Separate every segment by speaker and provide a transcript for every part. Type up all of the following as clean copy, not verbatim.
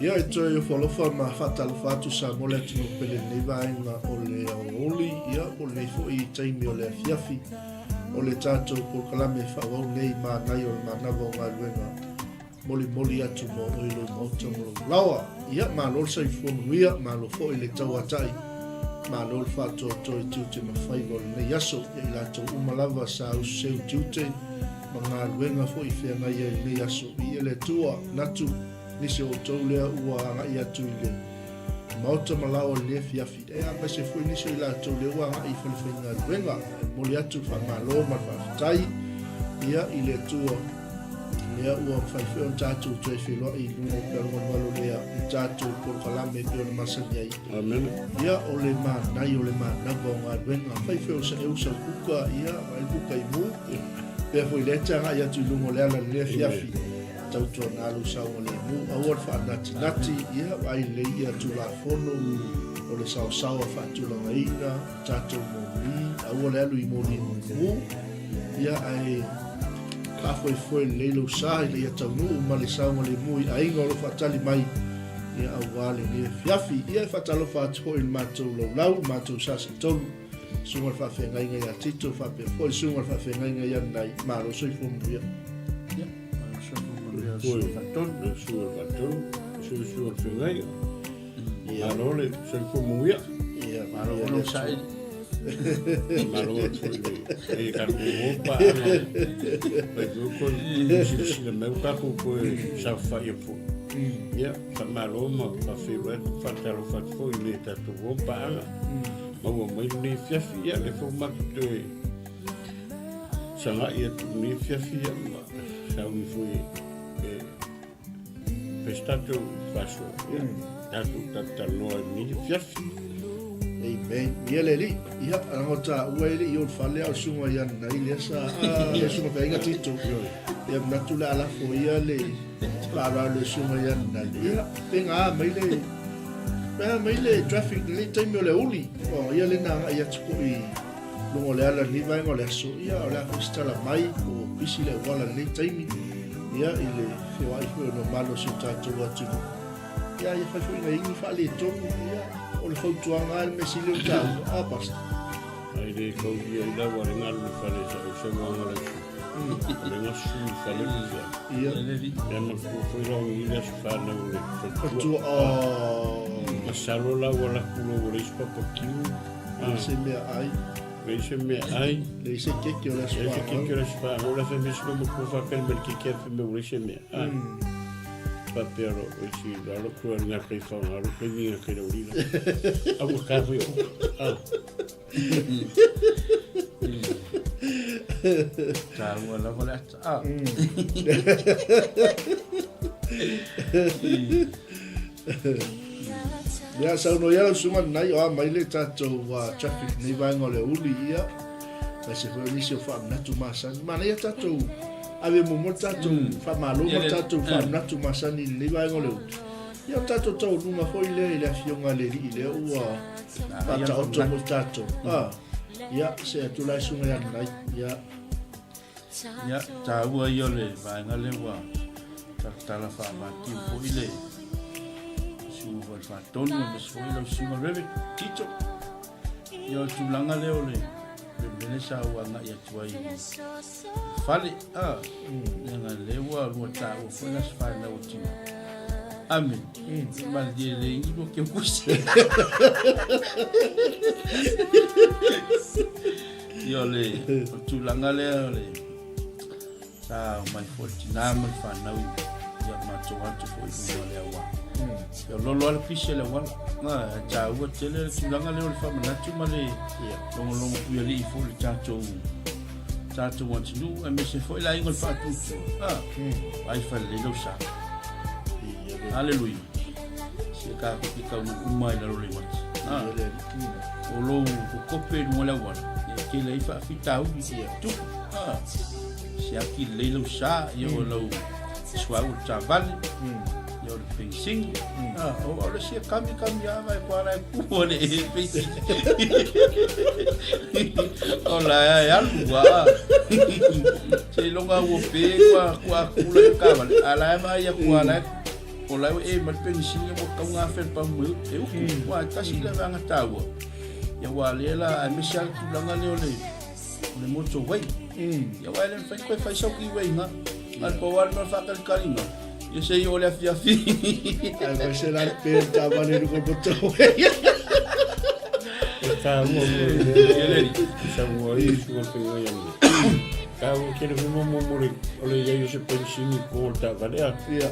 Speaker 1: Ia, e toe ofo alofa ma faatalofa atu Samoa le atunuu pele i lenei vaega o le aoauli, ia, po o lenei foi taimi o le afiafi o le tatou polokalame e faaauau nei manaia o le manava o galuega molimoli atu mo oe lou maota ma lou laoa. Ia, malo le soifua manuia, malo foi le tauatai, malo le faatoatoa i tiute ma faiva o lenei aso. Ia i latou uma lava sa ususeu tiute ma galuega foi i feagai ai i lenei aso. Viia le Atua, manatu nisi o outou lea ua agai atu i le maota ma laoa i lenei afiafi, e aemaise foi nisi o i latou lea ua agai i falefaigaluega. E momoli atu le faamalo ma le faafetai ia i le Atua lea ua mafai foi ona tatou toe feiloai i luga o pealugalugalu lea i tatou polokalame e pei ona masani ai.
Speaker 2: Amen.
Speaker 1: Ia o le manaia o le manava o galuega, fai foi o sa eu sau kuka, ia vai kuka i mu. Pea foi lea te agai atu i luga o le ala i lenei afiafi. Tautuana lou saogalemu, aua le faanatinati, ia vaai lelei ia Tulafono o le saosaoa faatulagaina, tatou moli, aua le alu i moli mumu, ia ae faafoefoe lelei lou sa ina ia taunuu ma le saogalemu i aiga o lo o faatali mai, ia aua lenei afiafi. Ia e faatalofa atu foi i le matou laulau, le matou sasitolu, Susuga i le Faafeagaiga ia Tito faapea foi le Susuga i le Faafeagaiga ia Nanai. Malo soifua manuia.
Speaker 2: Ia, malo soifua manuia le Susuga Faatonu. Le Susuga Faatonu, Susuga Faafeagaiga. Ia. Malo le soifua manuia.
Speaker 1: Ia,
Speaker 3: malo foi lou saili.
Speaker 2: Malo atu foi le e tatou o paaga. Pai foi koe silasila mai ua tatou toe saofai foi. Ia, faamalo ma faafeiloai atu, faatalofa atu foi i le tatou o paaga. Maua mai lenei afiafi, ia lea foi ua matou toe sagai atu i lenei afiafi, ia ma sauni foi e fai se tatou faasoa, ia tatou talatalanoa i lenei afiafi.
Speaker 1: Amen. Ia le alii, ia, leaga o taua e le i o i le fale a o le susuga ia Nanai lea sa, le susuga feaiga Tito. Ia manatu le a lafo ia le faaaloalo i le susuga ia Nanai. Ia, pe ga mai le Pea mai le traffic i lenei taimi o le aoauli. O ia lea na agai atu foi i luga o le ala i lenei vaega o le aso. Ia, o le a foi se tala mai, po o pisi le auala i lenei taimi, ia, i le feoai foi o le mamalu o si o tatou atunuu. Ia, ia fai foi ina i ai ni faaletonu. Ia, o le fautuaga lava le mea sili ona taua. A, Pastor?
Speaker 2: Ai le kaulia i lau ale galu le fale sa o se wanga la su. Le gasu i fale le fia.
Speaker 1: Ia.
Speaker 2: Ia ma ku foi ro i le su fa na le
Speaker 1: Fatua. Oh.
Speaker 2: Masalo la wala ku lo le su papa kiu.
Speaker 1: Le se mea ai.
Speaker 2: Le se mea ai.
Speaker 1: Le se keke o le su
Speaker 2: fa. Le se keke o le su fa. O la fe me su mo ku fa pel mel keke fe me le se mea ai. Faapea lo o isi lalo kua nga kai fa nga lo kai nga kai lo lila. Au ka foi o. Ah.
Speaker 3: Taua lava le ata. Ah.
Speaker 1: Ia, saunoa ia lau susuga lenai, o a mai le tatou traffic nei vaega o le aoauli, ia, aemaise foi o nisi o faamanatu masani. Manaia tatou ave muamua le tatou faamalo ma le tatou faamanatu masani i lenei vaega o le aoauli. Ia, o tatou taualuga foi lea i le Afioga a le Alii lea ua faataoto mo tatou. Ah, ia, se atu la e susuga ia lenai. Ia.
Speaker 3: Ia, taua ia o le vaega lea ua talatala faamatiu foi le susuga foi le Faatonu, aemaise foi lau susuga Reverend Tito. Ia, o le tulaga lea o le mea lea sa ou agai atu ai i le fale, a, leaga lea ua lua taua foi le aso fanau o Tina. Amen. Malie le ingi lua keu kusi. Ia o le o le tulaga lea o le sa omai foi le tina ma le fanau ia matou atu foi i luga o le auala. Ia lolo lava le pisi o le auala. Na, e taua tele le tulaga lea o le faamanatu ma le logologo puialii foi i le tatou tatou atunuu aemaise foi le aiga o le faatuatua. Ah, ai falelei lau sa. Haleluia. Se ka ke taunuu uma i lalo o le uati. Ah, o lou kokope i luga o le auala, e tele ai faafitauli tupu. Ah, siaki lelei lau sa, ia o lau suauu o le taavale, ia o le penisini. Ah, o o le sia kami kami ava e koa e ku o le penisini. O la e alu a. Seiloga ua pe kua kua kula le taavale, a la e vaai aku a la e. O la e ē mai le penisini ua taugafe le pamu e uku. Aua e tasi lea vaega taua, ia aua lea la aemaise lava le tulaga lea o le o le motorway. Ia aua e le mafai ona toe fai sau kiway i ina. Na o le pau lava le mea o le faatalitaliga, ia se i oo i le afiafi.
Speaker 1: Aemaise la le pe o le taavale i luga o le motorway.
Speaker 2: E taua mo le saunoa ai le susuga feagai a le taua tele foi mo mo le o le iai o se penisini i ko o le taavale a.
Speaker 1: Ia.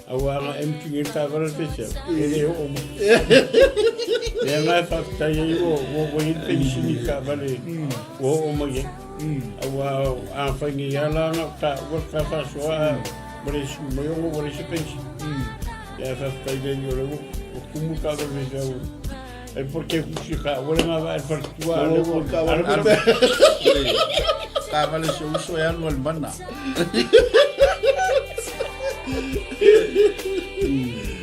Speaker 2: Aua ana empty nei le taavale le feisau, e le oo mai. Lea la e faafetai ai ua ua ua i ai le penisini i le taavale ua oo mai ai. Aua a fai nei lava la na o taua le ta faasoa a ua le sui mai ona ua leai se penisini. Ia ae faafetai i le Alii o lea ua tumu le taavale feisau. E po te kusi ka ua le ngava e faletua a le ua
Speaker 3: Taavale si ou uso e alu al mana.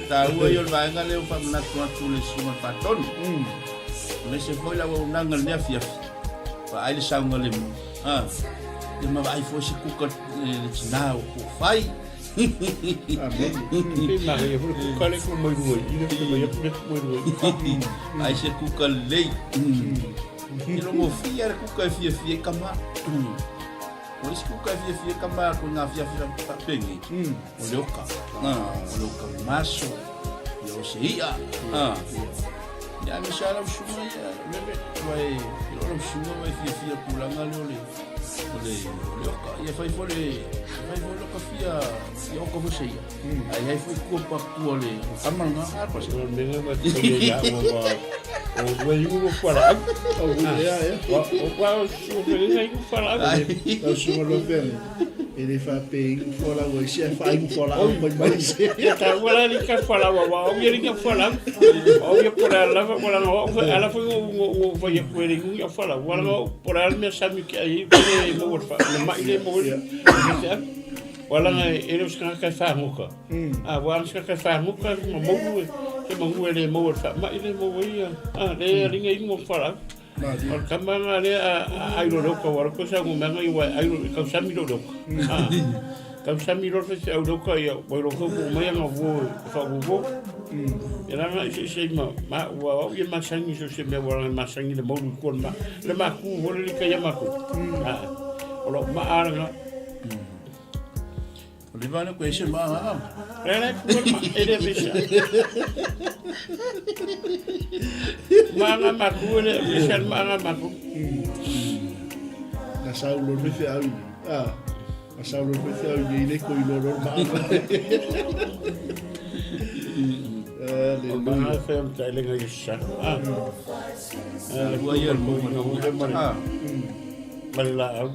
Speaker 3: Taua ia o le vaega lea ua faamanatu atu le susuga faatonu. Aemaise foi le auaunaga i lenei afiafi. Vaai le saogalemu. Ah, ia ma vaai foi se kuka le tina o po fai. Ai se kuka lelei. E rongofia le kuka e fiafia ai tama. O le isi kuka e fiafia ai tama ko ngā fiafi whaapengi, o le oka. O le oka maso, ia o se i'a. Ia aemaise lava lau susuga ia, Reve, ua e, i lau susuga ua e fiafia tulaga lea o le o le o le oka. Ia fai foi le fai foi le oka fia fia oka foi se ia. Ai ai foi kua pa kua le o tama nga a pa se.
Speaker 2: O le mea ma te ia ua o ua iu ua fara au.
Speaker 1: O ua ia ia.
Speaker 2: O ua o su pe ia iu fara au.
Speaker 1: Lau susuga loa pea e le faapea inu folau ai se ae faainu folau mai mai se.
Speaker 2: Ia ta ua la lika folau wa o ia lika folau. O ia po la lava ko la o ala foi o o o ia ko le ia folau. Wala o po la mea sami ke ai le mo fa le mai le mo. Wala ngai e le sanga kai fa ngoka. A wa sanga kai fa ngoka ma mo e ma ngue le mo fa mai le mo ia. A le ringa inu folau. O le tama lena lea a ai lo leuka ua loko sa ngumanga i wa ai lo kau sami lo leuka. Ah. Kau sami lo se au leuka ia wa lo ko mai anga wo fa wo wo. E la na se se ma ma wa o ye masangi so se me wa masangi le mo ko ma le ma ku ho le ka ya ma ku. Ah. O lo ma aranga.
Speaker 3: O le vale ko ese ma ha.
Speaker 2: Rere ku ma ere visa. Manga ma ku ere visa manga ma ku.
Speaker 1: Na sau lo me fe au. Ah. Na sau lo me fe au ni le ko ilo lo ma.
Speaker 2: Aleluia. Manga fe am tai lenga isa. Ah.
Speaker 3: Ua ia mo
Speaker 2: ma. Ma le laau.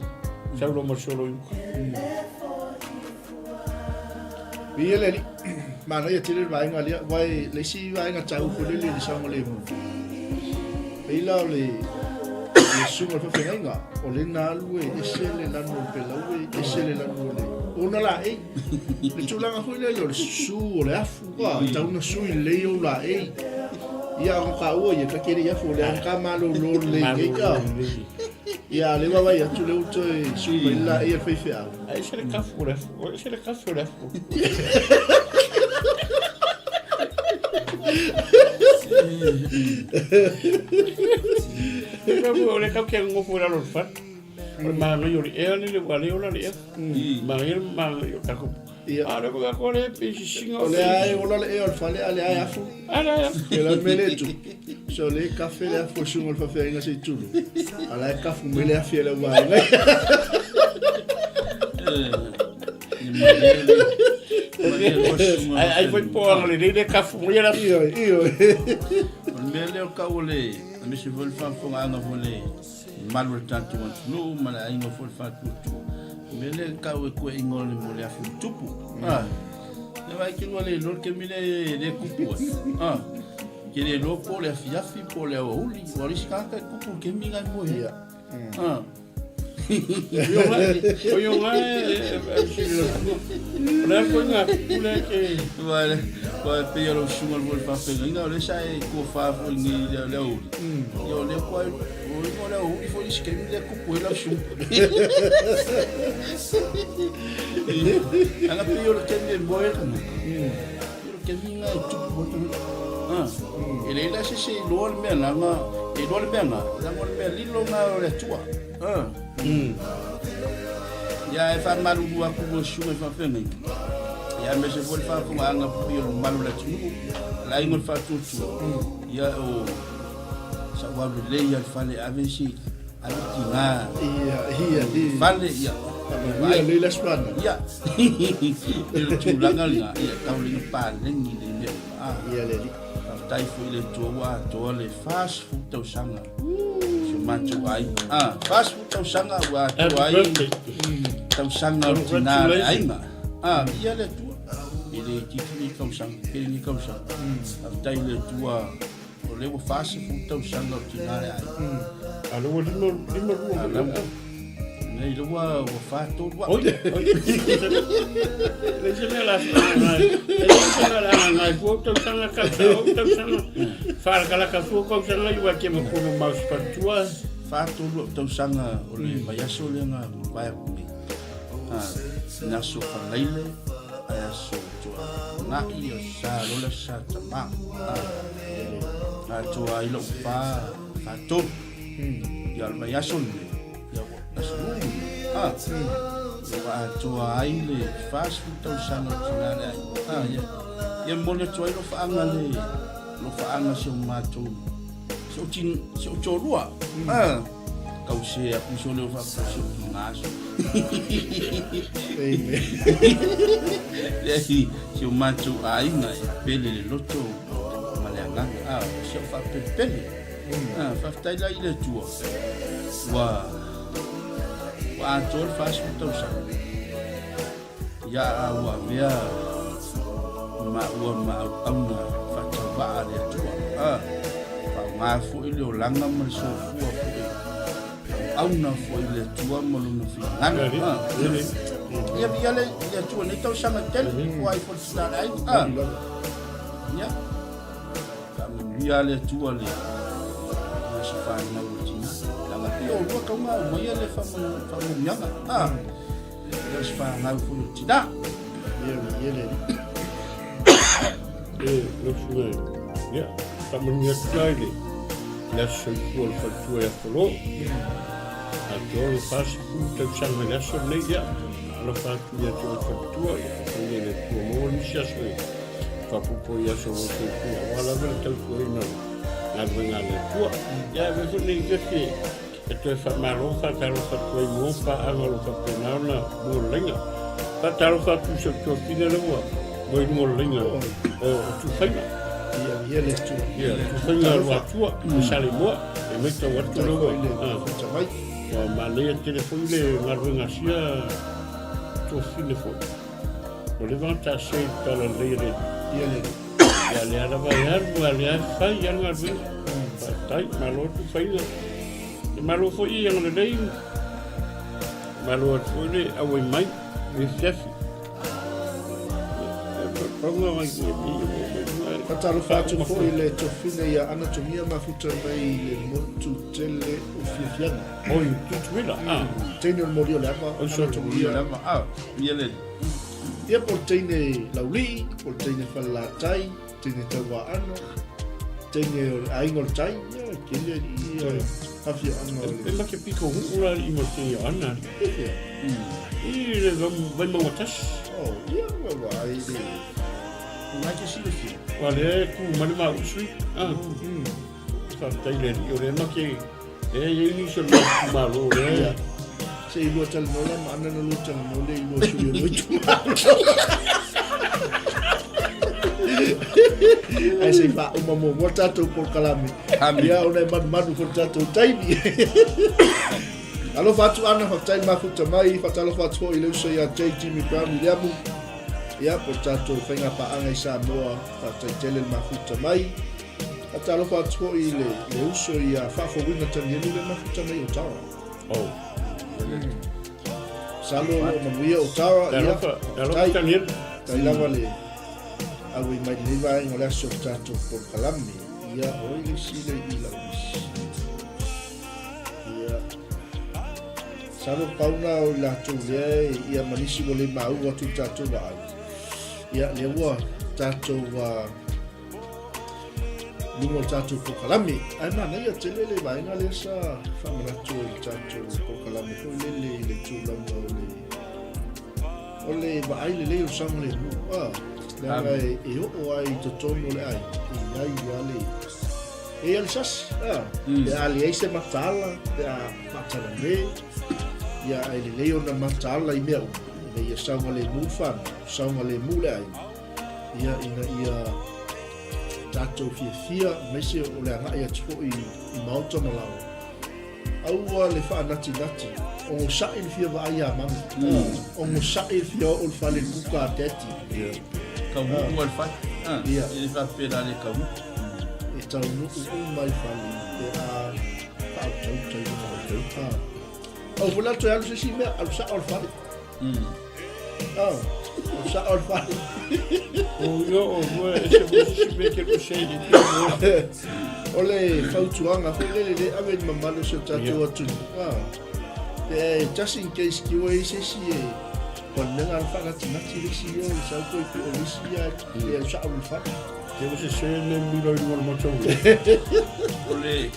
Speaker 2: Sau lo ma solo iuka.
Speaker 1: Ia le alii, manaia tele le vaega lea, aua e le isi vaega taua foi lele i le saogalemu. Pei la o le le susuga o le faafeagaiga, o le na alu e ese le lanu o le pelaue, ese le lanu o le ona laei. Le tulaga foi lele o le susu o le afu, ua tatau ona sui lelei ou laei. Ia a o taua ia, ta te le i afu, o le a ka malolo lelei nei ka. Ia, a o lea ua vaai atu lea ua toe sui mai le laei a le faifeau.
Speaker 2: Ai se le kafu le afu, ai se le kafu le afu. O le kau ke ngofo la lo fa. O le manaia o le ea lele ua le ola le ea. Manaia le manaia o takou.
Speaker 1: Ia.
Speaker 2: A le ko ko le pe sisinga
Speaker 1: o le ai ola le ea o le fale a le ai afu.
Speaker 2: A le afu.
Speaker 1: E la mele tu. So le kafe le afu sunga le faafeagaiga se i tulu. A la e kafu mai le afi e le vaega.
Speaker 2: Ai ai foi po anga le le kafu mai la.
Speaker 1: Io io.
Speaker 3: O le mea lea o kau o le, aemaise foi le faafofogaaga foi le malu o le tatou atunuu ma le aiga foi le faatuatua. O mea lea e tau e kueina o le mo le afi o le tupu. Ah. Le vai ke lua le iloa le kemi le le kupu ai. Ah. Ke le iloa po o le afiafi po o le aoauli. Ua le isi tagata e kupu le kemi ngai moe.
Speaker 1: Ia.
Speaker 3: Ah.
Speaker 2: O yo ngai e si le O le ko nga pule ke
Speaker 3: Ua ua pei o lau susuga le faafeagaiga o lea sa e tofa foi i nei le le aoauli. Ia o lea koa o igoa o le aoauli foi isi taimi lea tupu ai lau susuga. Aga pei o le taimi e moe ai le tagata. taimi lena e tupu ai tagata. Ah, e leai la se isi e iloa le mea leaga, e iloa le mea lena, leaga o le mea lilo lena o le Atua. Ah. Ia, e faamalulu atu i susuga i faafeagaiga, ia aemaise foi le faafofogaaga foi a le mamalu o le atunuu, le aiga o le faatuatua, ia o sau aulelei lava i le fale e ave isi ave tina
Speaker 1: Ia, ia,
Speaker 3: ia. Fale, ia.
Speaker 1: Ia, lei la spana.
Speaker 3: Ia. I le tulaga lena, ia, tau le paleni le mea uma. Ah.
Speaker 1: Ia, le alii.
Speaker 3: Faafetai foi i le Atua ua atoa le 40 tausaga. Si o matou aiga. Ah, 40 tausaga ua atoa ai tausaga o le tina le aiga. Ah, ia le Atua. E le itiiti nei tausaga, tele nei tausaga. Faafetai i le Atua O lea ua 40 tausaga o tina le aiga.
Speaker 2: A lea ua lima, lima lua.
Speaker 3: A lea ua, nei lea ua, ua fa tolu
Speaker 2: au. Oi, oi. Le se mea la whangangai. Le se mea la whangangai fua tausaga ka sa o tausaga. Wharakalaka fua tausaga i wa ke makono mau spatua.
Speaker 3: Fa tolu au tausaga o le vaiaso lea na vae aku nei. Ah, ni aso Faleile, ai aso Tuanai, o sa lola sa tama. Ah, atoa ai lou fa, fa tolu. Ia o le vaiaso lenei, ia ua aso lua. Ah, ia ua atoa ai le 40 tausaga o tina le ai. Ah, ia, ia momoli atu ai lofaaga le, lofaaga si o matou, si o tin, si o toalua. Ah, Kau se aku so leo fa se o tina so.
Speaker 1: Amen.
Speaker 3: Leai, si o matou aiga e pele le loto ma le agaga. Ah, o si au faapelepele. Ah, faafetai la i le Atua. Ua ua atoa le 40 tausaga. Ia a ua avea maua ma auauna faatauvaa a le Atua. Ah, faaaoga foi le olaga ma le soifua foi auauna foi i le Atua ma lona finagalo. Ah, ia viia le le Atua nei tausaga tele ua ai foi le tina le aiga. Ah, ia faamanuia le Atua le aso fanau o le tina. Leaga pei o lua tauga aumaia le faamanuiaga. Ah, E se fanau foi o tina.
Speaker 1: Ia, ia le alii.
Speaker 2: E, lau susuga, ia, faamanuia atu la i le le aso soifua o le faletua ia Folo. Atoa le 40 tausaga i le aso lenei, ia, alofa atu ia te oe faletua, ia, faia le Atua maua nisi aso e faaopoopo i aso o lou soifua, aua lava le tautuaina o galuega a le Atua. Ia, avea foi lenei afiafi e E toe faamalo faatalofa atu ai mo paaga o lo o faapena ona mua o le laina. Faatalofa atu i si ou tuafafine lea ua ua i luga o le laina o Tufaina.
Speaker 1: Ia, ia le Atua.
Speaker 2: Ia, Tufaina Luatua, o Saleimoa, e matau atu lea ua,
Speaker 1: ah,
Speaker 2: ua manaia tele foi le galuega a sia tuafafine foi. Ua leva ona taase i le talalelei a le
Speaker 1: Ia le
Speaker 2: Ia lea lava e alu, a lea e fai lava le galuega. Faafetai, malo Tufaina. E malo foi i agalelei, malo atu foi le auai mai i le afiafi.
Speaker 1: Faatalofa atu foi i le tofina ia Anatomia mafuta mai i le motu tele o Fiafiaga.
Speaker 2: Oi, Tutuila, ah.
Speaker 1: Teine o le moli o le ava, Anatomia.
Speaker 3: Ah, ia le.
Speaker 1: Ia po o le teine Laulii, po o le teine Falelatai, teine Tauaano, teine o le aiga o le tai, ia, e tele alii ia afioaga o le...
Speaker 2: E make piko huu la alii ma le teine o Ana.
Speaker 1: Pehea?
Speaker 2: I le Vaimauga tasi.
Speaker 1: Oh, ia, ua vaai le...
Speaker 3: Ngai te silafia.
Speaker 2: Ua lea e ku mai le maua sui. Ah. Faafetai le alii o lea make e i ai nisi o le itumalo o lea.
Speaker 1: Se i lua talanoa la ma Ana na lua talanoa le i lua sui o lua itumalo. Ae se i faauma muamua tatou polokalame. Ia ona e manumanu foi le tatou taimi. Alofa atu Ana, faafetai le mafuta mai, faatalofa atu foi i le uso ia J. Jimmy Brown Wiliamu. Ia, po le tatou faiga paaga i Samoa, faafetai tele le mafuta mai. Faatalofa atu foi i le, le uso ia Faafouina Tanielu le mafuta mai Otawa.
Speaker 2: Oh.
Speaker 1: Masalo o lo o manuia Otawa. Ia,
Speaker 2: Talofa, talofa Tanielu.
Speaker 1: Tai lava le auai mai lenei vaega o le aso o le tatou polokalame. Ia, oi le isi le i lau isi. Ia. Masalo pau na o i latou lea ia ma nisi ua le maua atu i tatou vaai. Ia, lea ua tatou luga o le tatou polokalame. Ae manaia tele le vaega lea sa faamanatu i le tatou polokalame foi lele i le tulaga o le o le vaai lelei o le saogalemu. Ah, leaga e oo ai i totonu o le aiga, e i ai lava le e i ai le sasi. Ah, pe a leai se mataala, pe a faatalale, ia ae lelei ona mataala i mea uma, ina ia saogalemu le fanau, saogalemu le aiga. Ia, ina ia tatou fiafia, aemaise o le agai atu foi i maota ma laoa. Aua le faanatinati, ogosa'i le fia vaai ia mami. Ogosa'i le fia oo i le fale i le kuka a daddy.
Speaker 3: Ia. Taunuu le fale.
Speaker 1: Ia.
Speaker 3: E le faapea la le taunuu.
Speaker 1: E taunuu uma i fale pe a faautauta i le fale. Aua foi la toe alu se isi mea, alu sa'o i le fale. Oh, o sa o le fale.
Speaker 2: O yo o mo e se mo se me ke mo se ni te
Speaker 1: O le fautuaga foi lele le ave i le mamalu o si o tatou atunuu. Ah. Pe just in case ki ua i se isi e o le mea na faanatinati le isi ia o le sau koe pe o le isi ia e au sao i le fale.
Speaker 2: Te o se se me mi roi mo mo tau.
Speaker 3: O le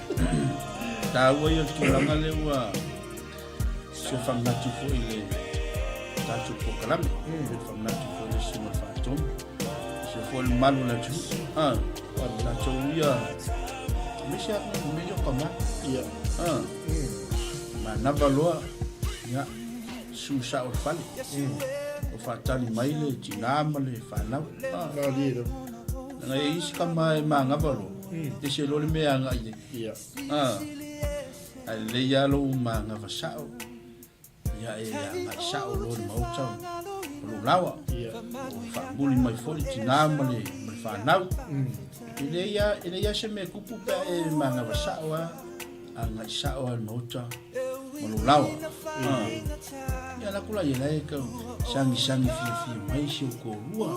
Speaker 3: taua ia o le tulaga lea ua Se faamanatu foi i le tatou polokalame, mm. faamanatu foi i le susuga faatonu, se foi le mamalu o le atunuu. Ah, tatou ia, aemaise lava mea ia o tama.
Speaker 1: Ia.
Speaker 3: Ah, manava loa, ia, su sao i le fale. O faatali mai le tinā ma le fanau. Ah.
Speaker 1: Malie lava.
Speaker 3: Leaga e i ai isi tama e manava loa, ese loa le mea e agai i ai.
Speaker 1: Ia.
Speaker 3: Ah. Ae lelei lava lou manava sao, ia e agai sao loa i le maota o lou laoa. O faamuli mai foi le tina ma le, ma le fanau. E leai lava, e leai lava se mea e tupu pe a e manava sao lava, agai sao lava i le maota ma lou laoa. Ah. Ia alu atu la ia la e tau sagisagi fiafia mai si ou toalua,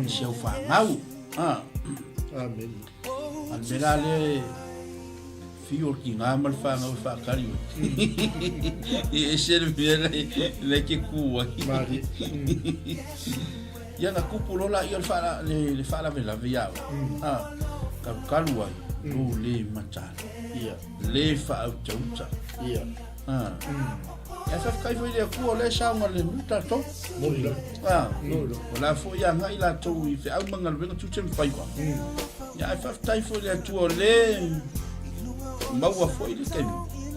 Speaker 3: si au fanau. Ah.
Speaker 1: Amene.
Speaker 3: A le mea la lea e fiu o le tiga ma le fanau e faatali mai. E ese le mea la e te tu ai.
Speaker 1: Malie.
Speaker 3: Ia na tupu loa laia o le faalavelave ia oe. A, kalukalu ai, lou le mataala.
Speaker 1: Ia.
Speaker 3: Le faautauta.
Speaker 1: Ia.
Speaker 3: A. Ae faafetai foi i le Atua o lea e saogalemu tatou.
Speaker 1: Moni lava.
Speaker 3: A,
Speaker 1: Moni lava.
Speaker 3: o la foi e agai latou i feau ma galuega tiute ma faiva. Ia, ae faafetai foi i le Atua o lea e maua foi le taimi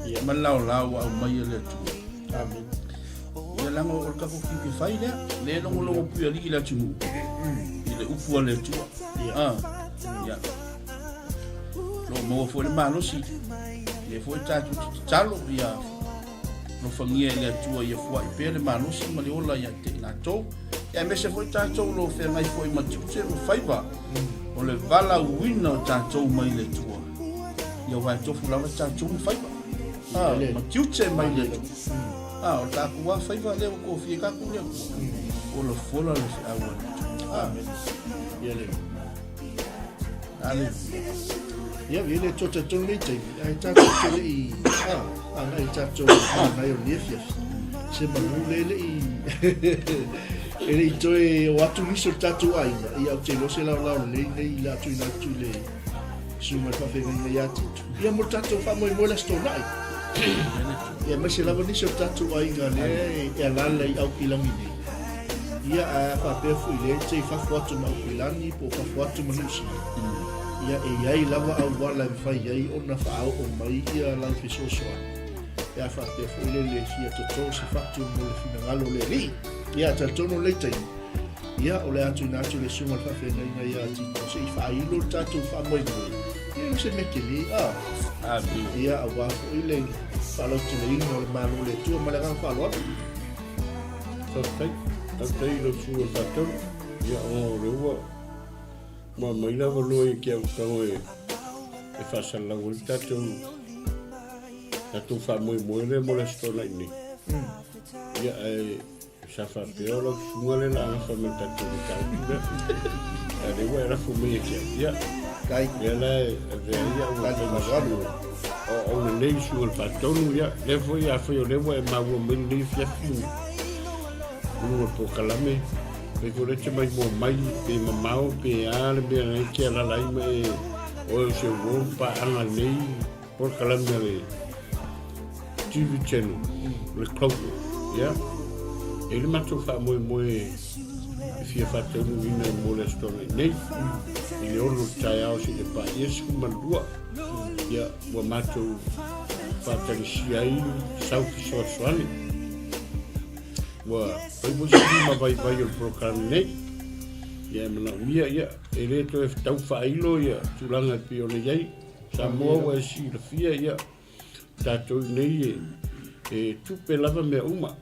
Speaker 1: Ia.
Speaker 3: ma le laolao ua aumai e le Atua.
Speaker 1: Amene.
Speaker 3: Ia leaga o le tatou tiute fai lea, lea e logologo puialii le atunuu i le upu a le Atua.
Speaker 1: Ia.
Speaker 3: A, ia. Lo o maua foi le malosi, lea foi tatou te tatalo ia alofagia e le Atua ia fuai pea le malosi ma le ola ia te i latou. Ia aemaise foi tatou o lo o feagai foi ma tiute ma faiva o le valaauina o tatou mai le Atua. Ia aua e tofu lava tatou ma faiva. Ah, ma tiute mai le Atua. Ah, o tatou lava faiva lea ua tofia e tatou le Atua. Ola fola le feau a le Atua.
Speaker 1: Amen. Ia le.
Speaker 3: Aleluia.
Speaker 1: Ia, e le toe talitonu lenei taimi, ae tatou te le i, a, agai i tatou manaia o lenei afiafi. Se manu lea e le i, e le i toe o atu nisi o le tatou aiga, ia ou te iloa se laolao lelei lenei i le a tuuina atu i le susuga i le faafeagaiga ia Tito. Ia mo le tatou faamoemoe i le Aso Toonai. Ia aemaise lava nisi o le tatou aiga lea e alaala i Aukilani nei. Ia, ae a faapea foi lea e te i fafo atu ma Aukilani po o fafo atu ma Niu Sila, ia e i ai lava auala e mafai ai ona faaoo mai ia lau fesoasoani pe a faapea foi lea le fia toto se fatu mo le finagalo o le Alii. Ia, talitonu lenei taimi, ia, o le a tuuina atu i le Susuga i le Faafeagaiga ia Tito se i faailo le tatou faamoemoe, ia e le o se mea tele, a.
Speaker 3: Amene.
Speaker 1: Ia, aua foi le faalauteleina o le Malo o le Atua ma le agaga faaaloalo.
Speaker 2: Faafetai, faafetai i lau susuga i le Faatonu. Ia, ona o lea ua ua aumai le avanoa ia te au tago e e faasalalau ai le tatou tatou faamoemoe lea mo le Aso Toonai nei. Ia, ae sa faapea o lau susuga lea o le a gafa ma le tatou mataupu lea. Ae o lea ua e lafo mai ia te au. Ia,
Speaker 1: Kai.
Speaker 2: lea la e avea ai au
Speaker 1: Tali
Speaker 2: e
Speaker 1: faaaloalo.
Speaker 2: O au lenei susuga i le Faatonu, ia, lea foi afai o lea ua e maua mai lenei afiafi i luga o le polokalame. Fai foi o lea e te maimoa mai pe mamao pe a le mea na e te alala ai ma e oe o se uo ma paaga lenei polokalame a le TV channel, o le Global. Ia, e i le matou faamoemoe e fia faataunuuina mo le Aso Toonai nei, i le 6 o le taeao seia paia le 12. Ia, ua matou faatagisia ai sau fesoasoani. Ua fai foi se lima vaivai o le polokalame nei. Ia e manaomia, ia, e le toe tau faailo ia tulaga e pei ona i ai. Samoa ua e silafia, ia, tatou nei e, e tupe lava mea uma.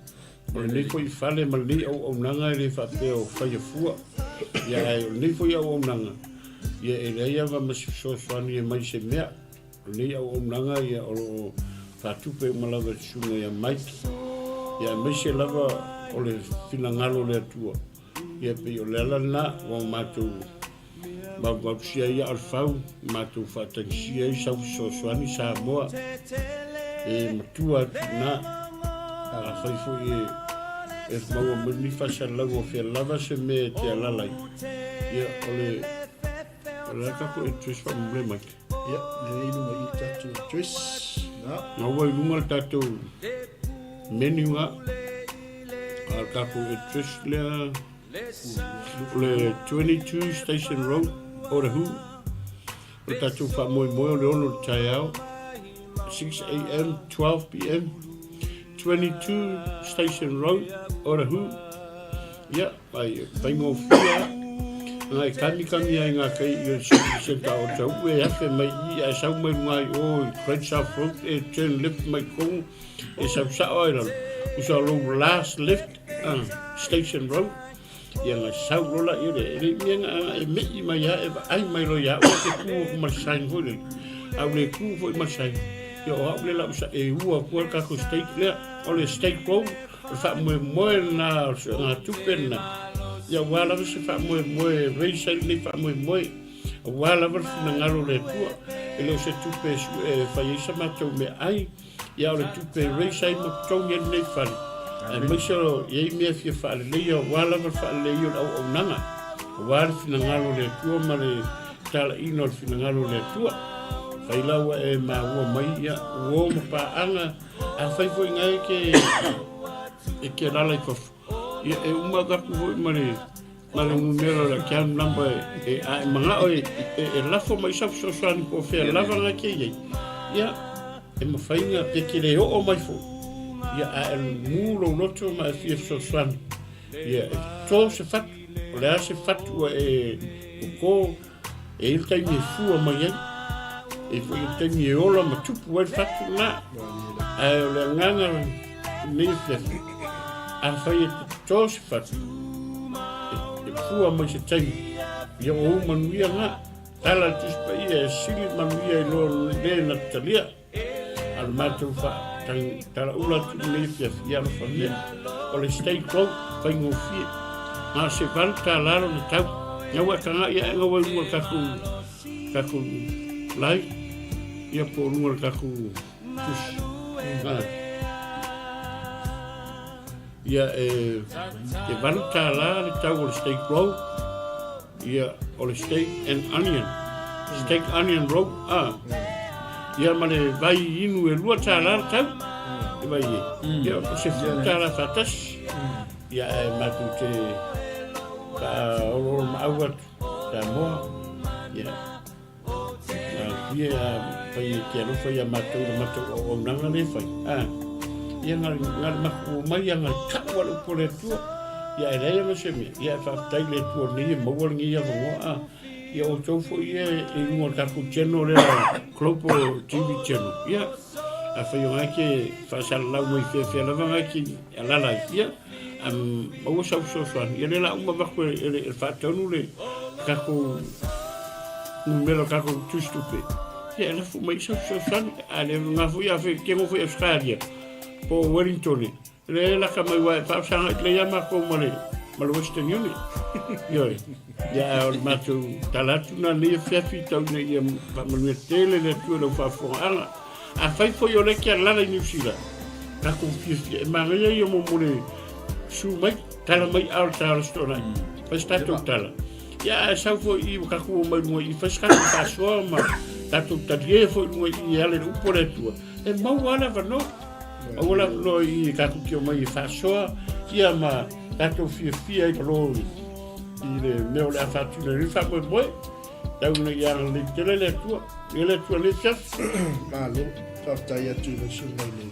Speaker 2: O lenei foi fale ma lenei auaunaga e le faapea o faia fua. Ia ae o lenei foi auaunaga, ia e leai lava ma se fesoasoani e mai se mea. O lenei auaunaga ia o lo o faatupe uma lava e le susuga ia Mike, ia aemaise lava o le finagalo o le Atua. Ia pei o le ala lena ua matou maumautusia ai aa o le fau, matou faatagisia ai sau fesoasoani Samoa e matua atu i ina. Afai foi e maua mai ni faasalalauga o fea lava se mea e te alala ai, ia o le o le a tatou address faamamule Mike?
Speaker 1: Ia, lea i luga i le tatou address. Na.
Speaker 2: Na ua i luga le tatou menu nga. A le tatou address lea o le 22 Station Road, Otahuhu. O le tatou faamoemoe o le 6 o le taeao, 6 a.m. 12 p.m. 22 Station Road, Otahuhu. Ia, ai, faigofie lava. Ngai kamikami ai ngā kei i o city centre o Tau'u e awhe mai i ae sau mai runga ai o i Great South Road e turn left mai tonu e sau sao ai lalo. Usa lou last left Station Road ia ngai sau lola ia le e le mea nga nga e mei mai a e vaai mai loa ia ua ke ku aku ma le sign foi lele. A ua le ku foi ma le sign ia o au le la usa e ua aku a le tatou state lea o le State Road. O le faamoemoe lena o le suegatupe lena, ia aua lava se faamoemoe e raise ai lenei faamoemoe, aua lava le finagalo o le Atua. E le o se tupe e sue e fai ai sa matou meaai, ia o le tupe e raise ai ma totogi ai lenei fale, aemaise o i ai mea e fia faaleleia aua lava le faaleleia o le auaunaga, aua le finagalo o le Atua ma le talaiina o le finagalo o le Atua. Fai la ua e maua mai, ia, uo ma paaga, Afai foi nga e ke e ke alala i fafo, ia e uma atu foi ma le ma le numera o le account number e a e manao e e lafo mai sau fesoasoani po o fea lava nga ke i ai. Ia e mafai na pe ke le oo mai foi. Ia a e mu lou loto ma e fia fesoasoani. Ia e to se fatu, o le a se fatu ua e koko. E i ai le taimi e fua mai ai, e i foi le taimi e ola ma tupu ai le fatu lena. Ae o le agaga i lenei afiafi, afai e toto se fatu, e fua mai se taimi, ia o ou manuia lena. Tala le Tusi Paia e sili manuia i lo le na talia. A le matou faatalaula atu i lenei afiafi, ia alofagia. O le stay close, faigofie. Na o se $8 lona tau. Na ua e taga'i ae na ua i luga o le tatou, tatou live, ia po o luga o le tatou tusi. Ah. Ia e, e $8 le tau o le steak roll. Ia, o le steak and onion. Steak onion roll, ah. Ia ma le vai inu e $2 le tau. E vai e. Ia, o se $10 faatasi. Ia, ae matou te faaoloolomaau atu Samoa. Ia, Ia fai e te alofa ia matou le matou auaunaga lea e fai. Ah, ia nga nga le maku mai ia nga kau a le upu a le Atua. Ia e leai ana se mea. Ia e faafetai le Atua nei e maua lenei avanoa. Ah, ia outou foi ia e i luga o le tatou channel lea Global TV channel. Ia, afai o nga ke faasalalau mai feafea lava nga ke alala ai. Ia, maua sau fesoasoani. Ia lea la uma avatu e le faatonu le tatou numera o tatou tusitupe. Ia e lafo mai sau fesoasoani. A le nga foi a fe kego foi Australia po o Wellington. Le laka mai wa e faafesaga i lea matou ma le ma le Western Union. Ioe. Ia o le matou tala atu na nei afiafi tau ina ia faamanuia tele le Atua i lau faafofogaaga. Afai foi o lea e te alala i Niu Sila, tatou fiafia, e manaia ia mo le susu mai. Tala mai ao le tala o le Toonai. Fai se tatou tala. Ia, ae sau foi i ua tatou omai luga i fai se tatou faasoa ma tatou talie foi luga i e ala i le upu a le Atua. E maua lava le avanoa. Maua le avanoa i tatou te omai e faasoa, ia ma tatou fiafia ai malo i le mea o le a faatino ai le faamoemoe. Tau ina ia agalelei tele le Atua. Ia le Atua le afiafi.
Speaker 1: Malo, faafetai atu i lau susuga i le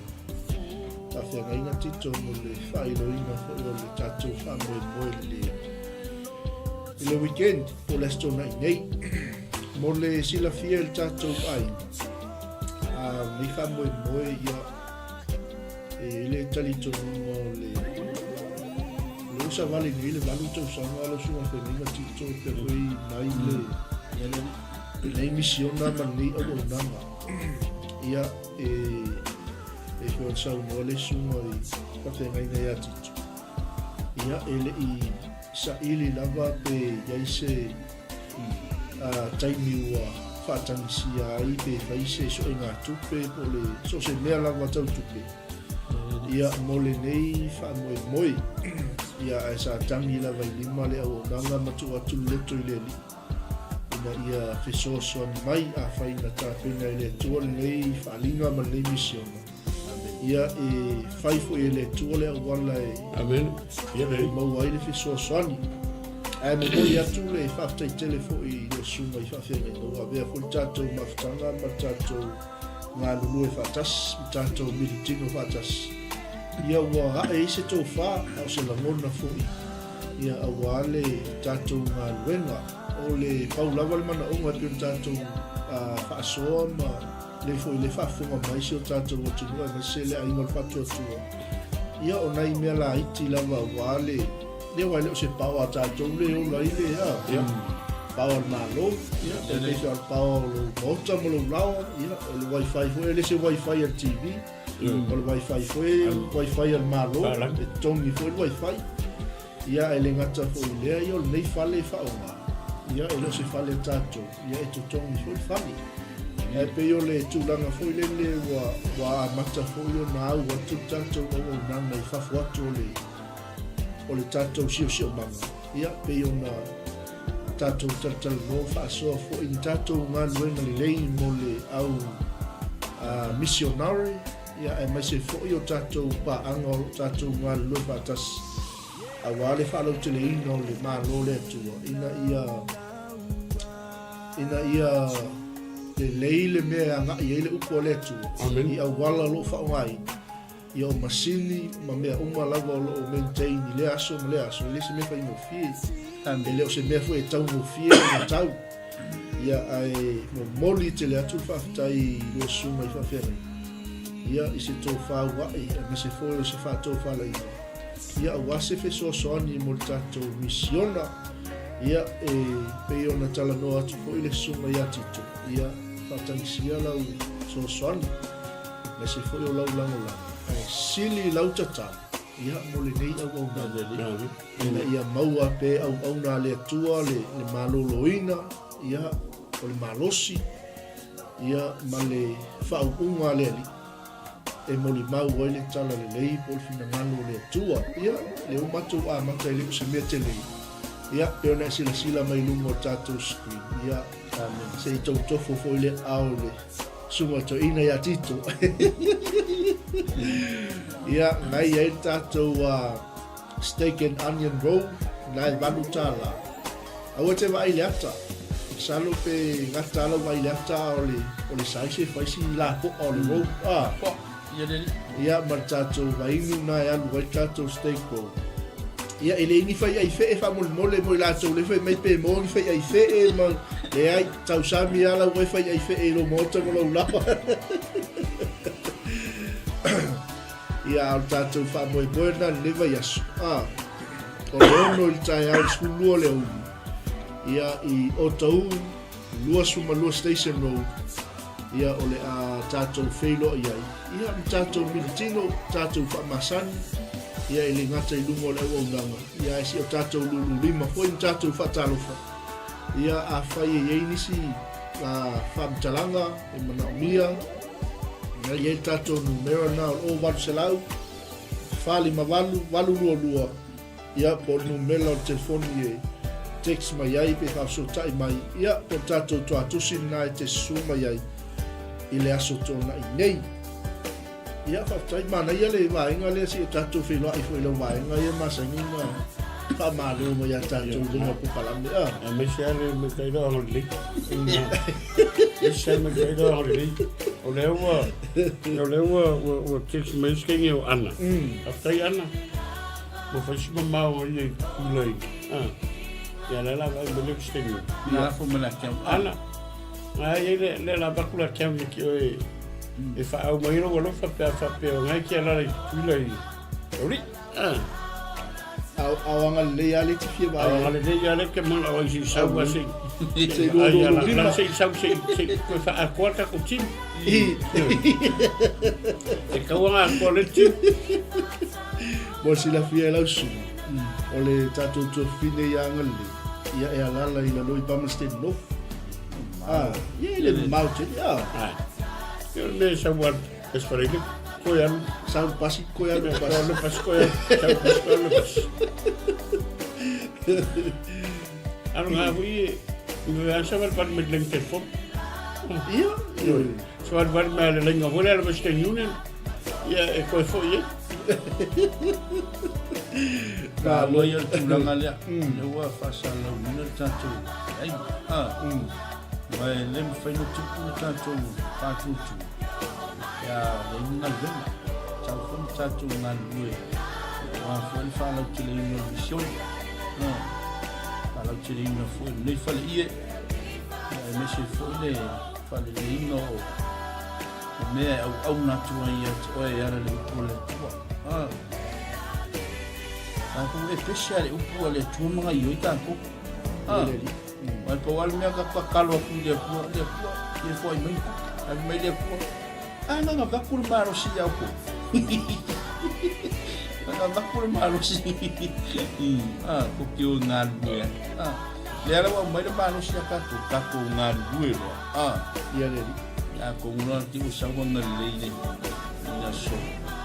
Speaker 1: faafeagaiga Tito mo le faailoina foi o le tatou faamoemoe i le i le weekend po o le Aso Toonai nei. Mo le silafia i le tatou aiga, a nei faamoemoe ia e le talitonuga o le le usa vale nei le valu tausaga lau susuga feagaiga Tito pe foi mai le lenei misiona ma lenei auaunaga. Ia e e foi ona saunoa le susuga i faafeagaiga ia Tito. Ia e le i saili lava pe i ai se taimi ua faatagisia ai pe fai se suegatupe po o le so o se mea lava tau tupe. Ia mo lenei faamoemoe, ia ae sa tagi lava i lima le auaunaga ma tuu atu le loto i le Alii ina ia fesoasoani mai afai na tapena e le Atua lenei faaaliga ma lenei misiona. Ia e fai foi e le Atua le auala e
Speaker 2: Amen. Ia
Speaker 1: e maua ai le fesoasoani. Ae momoli atu le faafetai tele foi i le susuga i faafeagaiga ua avea foi le tatou mafutaga ma le tatou galulue faatasi ma tatou militino faatasi. Ia ua ae ai se tofa a o se lagona foi ia aua le tatou galuega. O le pau lava le manaoga e pei ona tatou faasoa ma lei foi le faafofoga mai si o tatou atunuu aemaise le aiga o le faatuatua. Ia o nai mea laiti lava aua le ia aua e le o se pao a tatou le ola ai le a ia pao a le Malo ia e pei foi o le pao o lou maota ma lou laoa ia o le wifi foi e le se wifi a le TV o le wifi foi wifi a le Malo e totogi foi le wifi. Ia, e le gata foi i lea, ia o lenei fale e faaaoga, ia e le o se fale a tatou, ia e totogi foi le fale. Ae pei o le tulaga foi lele ua, ua amata foi ona au atu le tatou auaunaga i fafo atu o le, o le tatou siosiomaga, ia pei ona tatou talatalanoa faasoa foi ni tatou galuega lelei mo le au uh, missionary, Ia, aemaise foi o tatou paaga o lo o tatou galulue faatasi aua le faalauteleina o le Malo o le Atua, ina ia, ina ia lelei le mea e agai ai le upu a le Atua
Speaker 2: Amen.
Speaker 1: i auala o lo o faaaogaina. Ia o masini ma mea uma lava o lo o maintain i lea aso ma lea aso, e le se mea faigofie.
Speaker 3: Amen.
Speaker 1: E le o se mea foi e taugofie ona tau. Ia, ae momoli tele atu le faafetai i lua susuga i faafeagaiga, ia, i se tofa aua'i, aemaise foi o se faatofalaiga, ia, aua se fesoasoani mo le tatou misiona. Ia, e pei ona talanoa atu foi le susuga ia Tito, ia, faatagisia lau fesoasoani, aemaise foi o lau lagolago, ae sili lau tatalo, ia, mo lenei auaunaga. Ina ia maua pe auauna a le Atua le, le maloloina, ia, o le malosi, ia, ma le faauuga a le Alii, e molimau ai le tala lelei po o le finagalo o le Atua. Ia, lea ua matou amata e le o se mea tele. Ia, pei ona e silasila mai luga o le tatou screen. Ia,
Speaker 3: Amen.
Speaker 1: Se i tou tofo foi le ao le susuga toeaina ia Tito. Ia, na i ai le tatou uh, Steak and onion roll, na e $8. Aua te vaai i le ata. Masalo pe gata lau vaai i le ata a o le, o le size e fai si lapoa o le roll. Ah.
Speaker 3: Poa, ia le
Speaker 1: Ia, ma le tatou vainu na e alu ai le tatou steak roll. Ia, e le ni fai ai fee faamolemole mo i latou le fai mai pe mo ni fai ai fee ma leai, tausami lava lau ai fai ai fee i lou maota ma lou laoa. Ia, a o le tatou faamoemoe lena i lenei vaiaso, a, o le 6 i le taeao i le 12 o le aoauli, ia, i Otahuhu, 22 Station Road, ia, o le a tatou feiloai ai, ia, ma tatou militino, tatou faamasani, ia, e le gata i luga o le auaunaga, ia, ae si o tatou lululima foi ma tatou faatalofa, ia, afai e i ai nisi faamatalaga e manaomia, Ia i ai le tatou numera lena o le 0800 458 822. Ia, po o le numera o le telefoni e text mai ai pe faafesootai mai, ia, po o le tatou tuatusi lena e te susu mai ai i le Aso Toonai nei. Ia, faafetai, manaia le vaega lea se i o tatou feiloai foi i lau vaega ia masani ona faamalo mai ia tatou i luga o polokalame. Ah.
Speaker 2: Aemaise lava le maita'i loa agalelei. Aemaise lava le maita'i loa agalelei. O lea ua, o lea ua, ua, ua text mai se taimi o Ana. Faafetai Ana. Ua fai si mamao ia i Tutuila i, ah. Ia lea la vaai mai le taimi.
Speaker 3: Na lafo mai le account.
Speaker 2: Ana. Na ia le le la vaku la account ia ki oe. E whaau mai lou alofa pe a faapea o ngai ki alala i Tutuila i Tauri. Ah.
Speaker 1: Ao, ao agalelei lava le te fia vaai.
Speaker 2: Ao agalelei lava le te mana o ai se i sau a se
Speaker 1: i se i lua lua lima.
Speaker 2: Se i sau se i se i toe whaakoa takou team. E kaua ngā akoa le team.
Speaker 1: Mo le silafia e lau susuga, o le tatou tuafafine ia Agalelei, ia e alala i lalo i Palmerston North. Ah, ia e le mamao tele, ah.
Speaker 2: Ah. Ia o le mea e sau alu, e le koe alu.
Speaker 1: Sau le pasi, koe alu le
Speaker 2: pasi. Sau le pasi, koe alu, sau le pasi, koe alu le pasi. Alu ngā hui e, me a sa wale wale mai lengi telefon.
Speaker 1: Ia, ia.
Speaker 2: Sa wale wale mai le lenga hole ala Western Union. Ia, e koe foi e.
Speaker 3: Taua ia le tulaga lea, lea ua faasalalauina le tatou aiga. Aua e le mafai ona tupu le tatou faatuatua pe a leai ni galuega. E tatau foi ona tatou galulue aua foi le faalauteleina o le misioni, faalauteleina foi o lenei faleie, aemaise foi le faaleleiina o O mea e auauna atu ai ia te oe e ala i le upu a le Atua. Ah. Tatou e pese a le upu a le Atua ma gaioi tatou. Ah. Mai pau a le mea ka tatalo atu i le Atua, le Atua, ia foai mai. Alu mai le Atua. Ah, na na vaku le malosi ia outou. Na na vaku le malosi. Ah, ko ke o galulue ai. Ah. Lea la ua aumai le malosi ia tatou, tatou galulue loa. Ah.
Speaker 1: Ia le alii.
Speaker 3: Ia atonu la te ua sau agalelei le i aso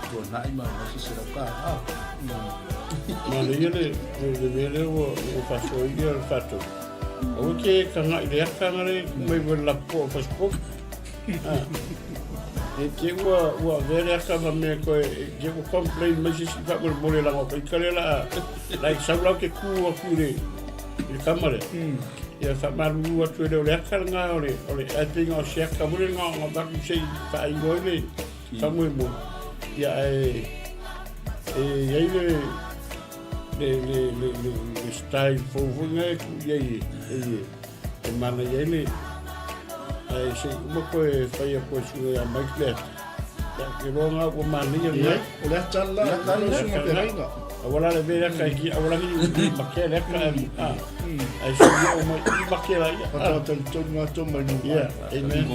Speaker 3: tuanai ma aumai se $100.
Speaker 2: Manaia le le mea lea ua ua faasoa ia le tatou. Aua ke kagaʻi le aka ngale mai wa lapo o Facebook. Ah. E te ua ua avea le aka ma mea koe e te ua complain mai se isi faamolemole leaga o faika lea la la i sau la ke ku atu i le i le kama lea. Ia faamalulu atu e le o le aka lena o le o le ae pei na o se aka foi lena na avatu se i faailoa ai le faamoemoe. Ia ae e i ai le le le le le le style fou foi lena e tuu i ai e e e manaia ai le ae se i uma toe fai atu e susuga ia Mike le ata. Ia ou te iloa lena ua manaia lena.
Speaker 1: O le ata la, o le susuga feagaiga.
Speaker 2: Aua la le mea le aka i aua la ni i makea le aka a ai se i o mai i makea la ia.
Speaker 1: Faatoa talitonu atoa mai no.
Speaker 2: Yeah, amen.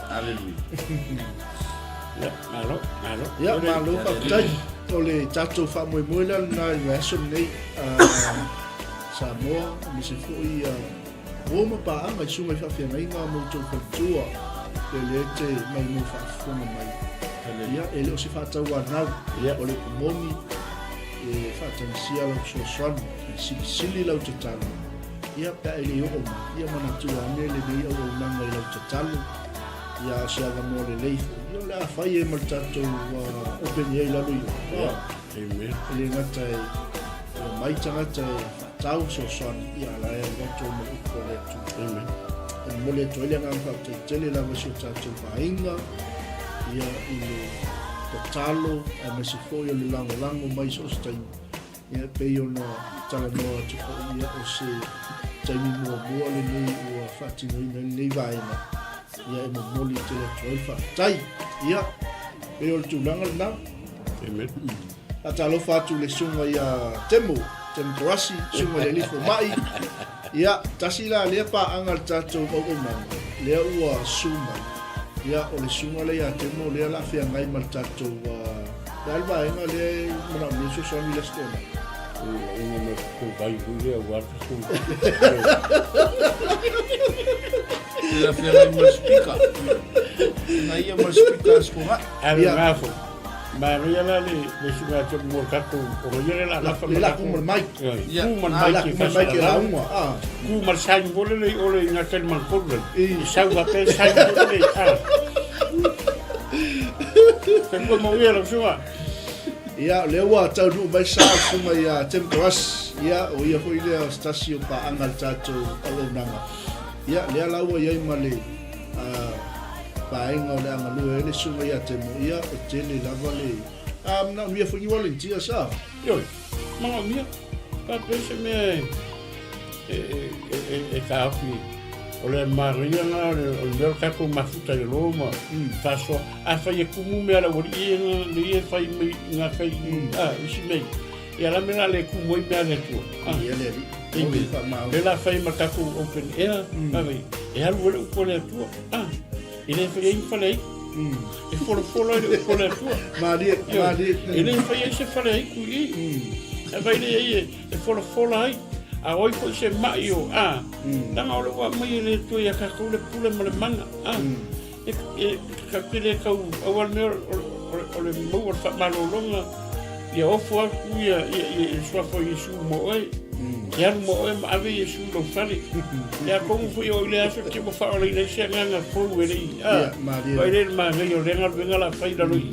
Speaker 3: Hallelujah.
Speaker 2: Yeah, malo, malo.
Speaker 1: Yeah, malo, faafetai. O le tatou faamoemoe lea lena i le aso lenei. Samoa, aemaise foi uo ma paaga i susuga i faafeagaiga ma outou faletua, ia lea e te maimoa faafofoga mai. Ia, e le o se faatauanau, o le upu moni, e faatagisia lau fesoasoani, e silisili lau tatalo, ia, pe a e le oo mai, ia manatua ane lenei auaunaga i lau tatalo, ia, a o se avanoa lelei foi, ia, o le a fai ai ma le tatou open ai i lalo i o.
Speaker 2: Amen.
Speaker 1: E le gata e omai tagata e faatau fesoasoani, ia a la e alu atu ai ma le upu a le Atua.
Speaker 2: Amen.
Speaker 1: E momoli atu ai le agaga faafetai tele lava i si o tatou aiga, ia i le tatalo aemaise foi o le lagolago mai i so o se taimi. Ia e pei ona talanoa atu foi, ia o se taimi muamua lenei ua faatinoina ai lenei vaega, ia e momoli tele atu ai le faafetai. Ia, pei o le tulaga lena.
Speaker 2: Amen.
Speaker 1: Faatalofa atu i le susuga ia Temo, Temo Korasi, susuga i le alii fomai. Ia, tasi la lea paaga a le tatou auaunaga, lea ua susu mai. Ia, o le susuga lea ia Temo, lea o le a feagai ma le tatou, le a le vaega lea e manaomia fesoasoani i le Aso Toonai?
Speaker 2: Ua mai kou vai foi lea aua tatou.
Speaker 3: Lea feagai ma le speaker. Na ia ma le speaker Aso Toonai.
Speaker 2: Ave ngā foi. Manaia la le le suga atu mo le tatou ona ia le la gafa
Speaker 1: Le lako ma le mic.
Speaker 2: Ia. Ku ma le mic
Speaker 1: e faasalalau. Mic e lauga. Ah.
Speaker 2: Ku ma le sign foi lele i ole i ngā tele mangkolu lele. I sau faapea sign foi lele. Ah. Te kua mau ia lau suga.
Speaker 1: Ia, o lea ua taunuu mai sa o suga ia Tim Cross. Ia, o ia foi lea o se tasi o paaga le tatou auaunaga. Ia, lea la ua i ai ma le vaega o le a galue ai le susuga ia Temo, ia, e tele lava le... A manaomia foi ni volunteer sa?
Speaker 2: Ioe, manaomia. Faapea se mea e, e, e, e, e taofi o le manaia na o le o le mea o le tatou mafuta i le lo ma mm. faasoa. Afai e kumu mea le aualii ia na le ia e fai mai ngā kai mm. a isi mea. Ia la mea la le kumu ai mea le Atua.
Speaker 1: Ah. Ia le alii. Mo le faamao.
Speaker 2: Le la fai ma tatou open air, mm. e alu ai le upu a le Atua. Ah, e le fai ai ni fale ai. Mm. E folafola ai le upu a le Atua.
Speaker 1: Malie, malie.
Speaker 2: E le fai ai se fale ai ku i. Mm. E fai le ai e folafola ai. A oi foi se mai o, ah, mm. Langa o le ua mai e le Atua ia tatou le pule ma le mana. Ah. Mm. E, e, ka te le tau aua le mea o le maua le faamalologa ia ofo atu ia, ia, ia, ia suafa o Iesu mo oe. Mm. E alu mo oe ma ave Iesu i lou fale. E atonu foi o i le aso te ua faaolaina ai se agaga fou e le i, a, vai le manaia o lea galuega la fai lalo i.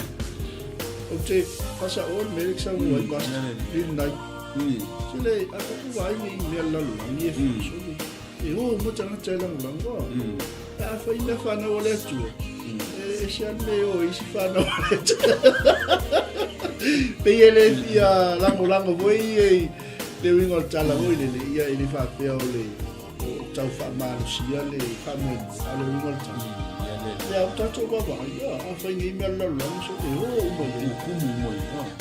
Speaker 1: Ou te faasaoa le mea lea e saunoa ai Pastor, Midnight. Sele, a tatou vaai nei i mea lalolagi e faagasolo. E o uma tagata e lagolago. E a fai mea fanau a le Atua. E ese a le mea e o ai isi fanau a le Atua. Pei e le fia lagolago foi e le uiga o le tala foi lele, ia e le faapea o le o tau faamalosia le faamoemoe, a o le uiga o le tala. Ia, o tatou vaavaai, ia, a fai nei mea lalolagi, so e o uma i ai.
Speaker 3: Kumu uma i ai.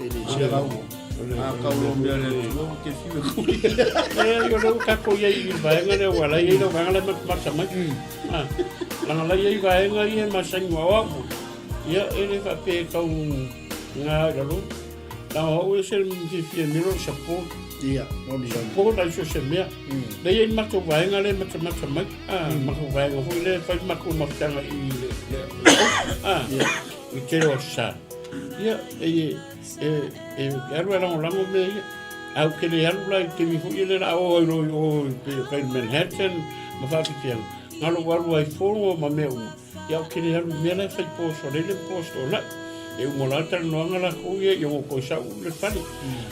Speaker 3: E le se lau. A kau lo mea le Atua, ua te fiu e kuli.
Speaker 2: E, o lea ua tatou i ai i le vaega lea, ua la i ai lau vaega lea matamata mai. Ah, leaga la i ai vaega ia e masani o au. Ia, e le faapea e tau ngā i lalo. Leaga o au e se fiafia mea o support.
Speaker 1: Ia, moni.
Speaker 2: Support ai so se mea. La i ai matou vaega lea e matamata mai. Ah, matou vaega foi lea e fai matou mafutaga i le, le, le, ah, i tele o aso sa. Ia, e, E, e, e alu e lagolago mea ia. A ou te le alu la i taimi foi ia lea la o ai loa i o i pei o kai Manhattan ma faafitiaga. Na lou alu ai fono ma mea uma. Ia ou te le alu i mea la e fai poso, lele poso o lai. E uma la talanoaga lakou ia, ia ua toe sau le fale.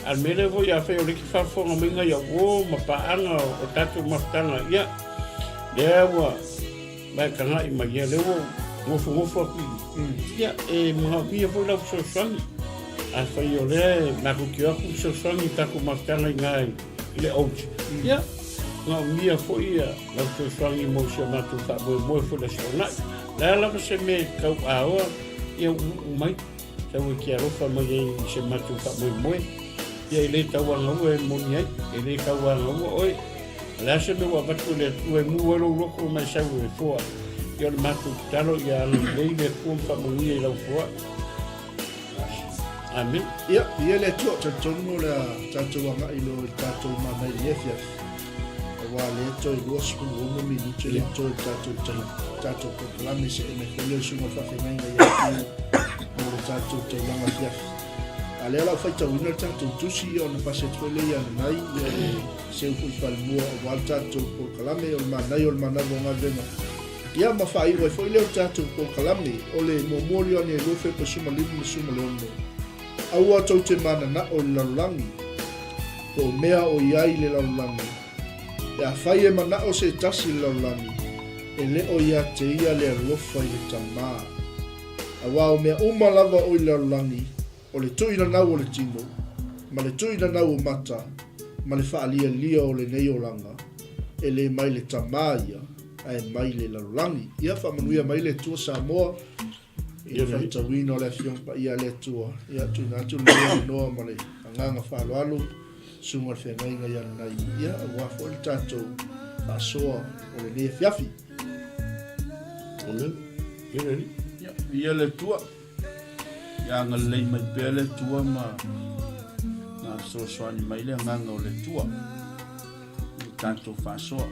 Speaker 2: A le mea lea foi afai o lea ke faafofoga mai ngai au o ma paaga o tatou mafutaga, ia, lea ua, Ma e taga'i mai ia, lea ua nofonofo atu i i. Ia, e manaomia foi lau fesoasoani. Afai o lea e matou te o atu fesoasoani i tatou mafutaga i ina i le Oats. Ia, manaomia foi ia lau fesoasoani mo si o matou faamoemoe foi i le Aso Toonai. O le a lava se mea e tau aoa, ia uuuu mai. Sau e te alofa mai ai i se matou faamoemoe. Ia e le tauagaua e moni ai, e le tauagaua oe. O le a se mea ua avatu e le Atua e mu ai lou loto ma e sau e foa. Ia o le matou tatalo ia agalelei le Atua ma faamanuia i lau foa. Amen.
Speaker 1: Ia, ia le Atua, talitonu o le a tatou agai loa i le tatou manaia i lenei afiafi. Aua lea toe 26 minute lea toe i le tatou taimi, tatou polokalame se mai foi lea o le susuga i le faafeagaiga ia te mo le tatou taulaga afiafi. A lea o le a ou faitauina le tatou tusi ia ona pasi atu foi lea ia Nanai ia e seu foi i falemua aua le tatou polokalame o le manaia o le manava o galuega. Ia ma faaiu ai foi lea o le tatou polokalame o le muamua o Ioane 2 Fepa 15 ma 16. Aua tou te mananao i le lalolagi, po o mea o i ai i le lalolagi. Pe afai e manao se tasi i le lalolagi, e le o ia te ia le alofa i le Tama. Aua o mea uma lava o i le lalolagi, o le tuuinanau o le tino, ma le tuuinanau o mata, ma le faalialia o lenei olaga, e le mai le Tama ia, ae mai le lalolagi. Ia faamanuia mai le Atua Samoa i le faitauina o le Afioga Paia a le Atua. Ia tuuina atu lenei avanoa ma le agaga faaaloalo, Susuga i le Feagaiga ia Lanai, ia aua foi le tatou faasoa o lenei afiafi.
Speaker 2: Amen. Ia le Alii.
Speaker 3: Ia, ia le Atua. Ia agalelei mai pea le Atua ma na fesoasoani mai le agaga o le Atua i le tatou faasoa.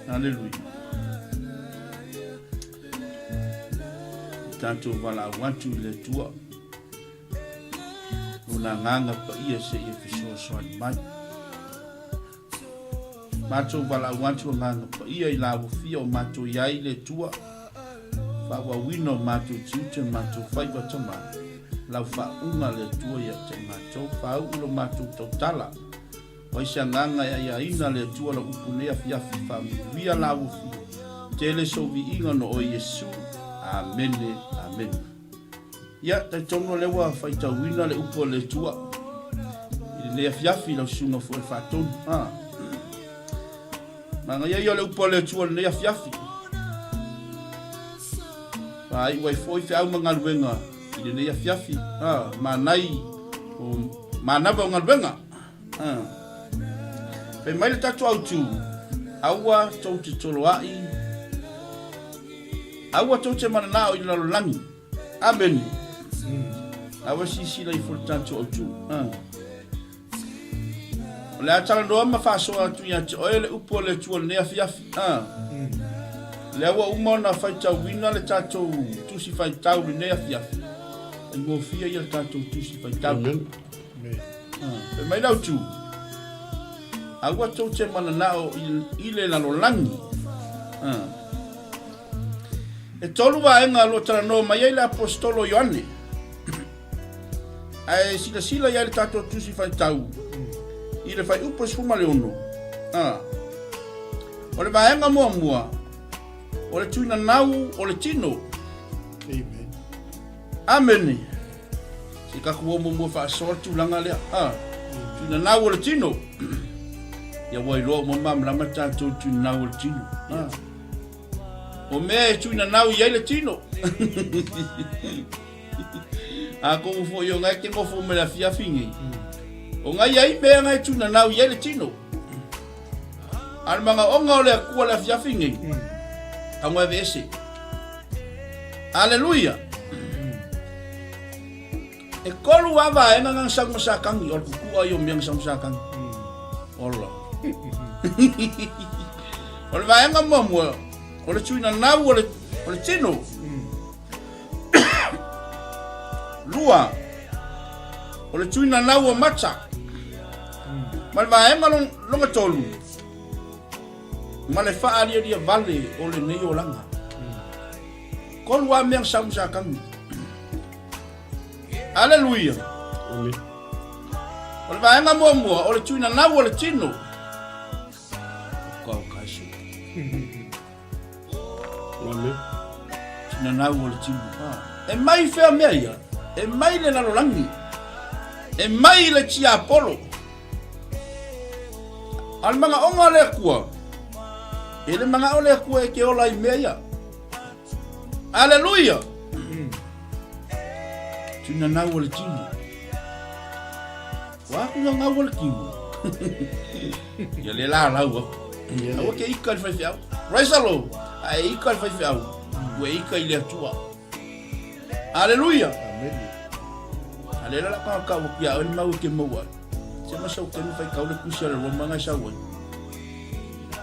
Speaker 3: Aleluia. Tatou valaau atu i le Atua. Lona agaga paia se i fesoasoani mai. Matou valaau atu agaga paia i la ua fia o matou i ai le Atua. Faaauauina o matou tiute ma matou faiva tama. Lau faauuga le Atua ia te matou. Faauu lo matou tautala. O ai se agaga e aiaina le Atua lau upu nei afiafi faamanuia la ua fia. Tele sou viiga no oe Iesu. Amene. Amene. Ia, talitonu o lea ua faitauina le upu a le Atua i lenei afiafi lau susuga foi le faatonu. Ha. Manaia ia o le upu a le Atua i lenei afiafi. Faaiu ai foi feau ma galuega i lenei afiafi. Ha, manai o manava o galuega. Ha. Fai mai le tatou autu, aua tou te toloai, aua tou te mananao i le lalolagi. Amene. Aua silasila ifo le tatou autu. Ha. O le a talanoa ma faasoa atu ia te oe le upu a le Atua i lenei afiafi. Ha. Lea ua uma ona faitauina le tatou tusi faitau i lenei afiafi. Faigofie ia le tatou tusi faitau.
Speaker 2: Amen.
Speaker 3: Fai mai le autu, aua tou te mananao i le lalolagi. E tolu vaega o lo o talanoa mai ai le aposetolo Ioane. Ae silasila i ai le tatou tusi faitau i le fuaiupu 16. O le vaega muamua, o le tuinanau o le tino.
Speaker 1: Amen.
Speaker 3: Amene. Se tatou o muamua faasoa le tulaga lea. A, tuinanau o le tino. Ia ua iloa uma malamalama tatou tuinanau o le tino. A, o mea e tuinanau i ai le tino. Atonu foi o ngai te nofo mai le afiafi nei. O ngai ai mea ngai tuinanau i ai le tino. A le manaoga o le Atua le afiafi nei, tago e aveese. Aleluia! E kolu lava vaega na sau ma Satani, o le kukua ia o mea na sau ma Satani. Ola. O le vaega muamua, o le tuinanau o le, o le tino. Lua, o le tuinanau o mata. Ma le vaega lona tolu, ma le faalialia vale o lenei olaga. Kolu lava mea na sau ma Satani. Aleluia.
Speaker 2: Amen.
Speaker 3: O le vaega muamua, o le tuinanau o le tino. O ka so.
Speaker 2: Amen.
Speaker 3: Tuinanau o le tino. E mai fea mea ia? E mai le lalolagi. E mai le tiapolo. A o le manaoga o le Atua, e le manao le Atua e te ola i mea ia. Aleluia! Tuinanau o le tino. Ua aku na ngau o le tino. Ia le lalau aku. Aua ke ika i le faifeau. Praise the Lord. A e ika i le faifeau, ua e ika i le Atua. Aleluia!
Speaker 1: Amen.
Speaker 3: A le la ka ka ua ia oi mau ke mau ai. Se ma sau ke fai kau le kusi a le Roma ngai sau ai.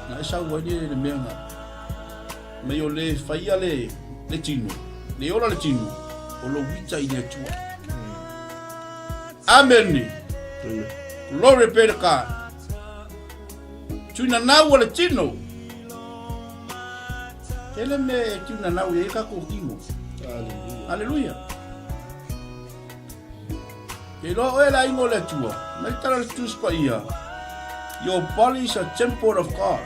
Speaker 3: Ngai sau ai le le mea nga. Mai o le faia le le tino. Le ola le tino. O lo wita i le Atua. Amen.
Speaker 2: Amen.
Speaker 3: Glory be to God. Tuinanau o le tino. Tele mea e tuinanau i ai tatou tino.
Speaker 1: Aleluia.
Speaker 3: Aleluia. Ke iloa oe le aiga o le Atua, mai le tala le Tusi Paia, Your body is a temple of God.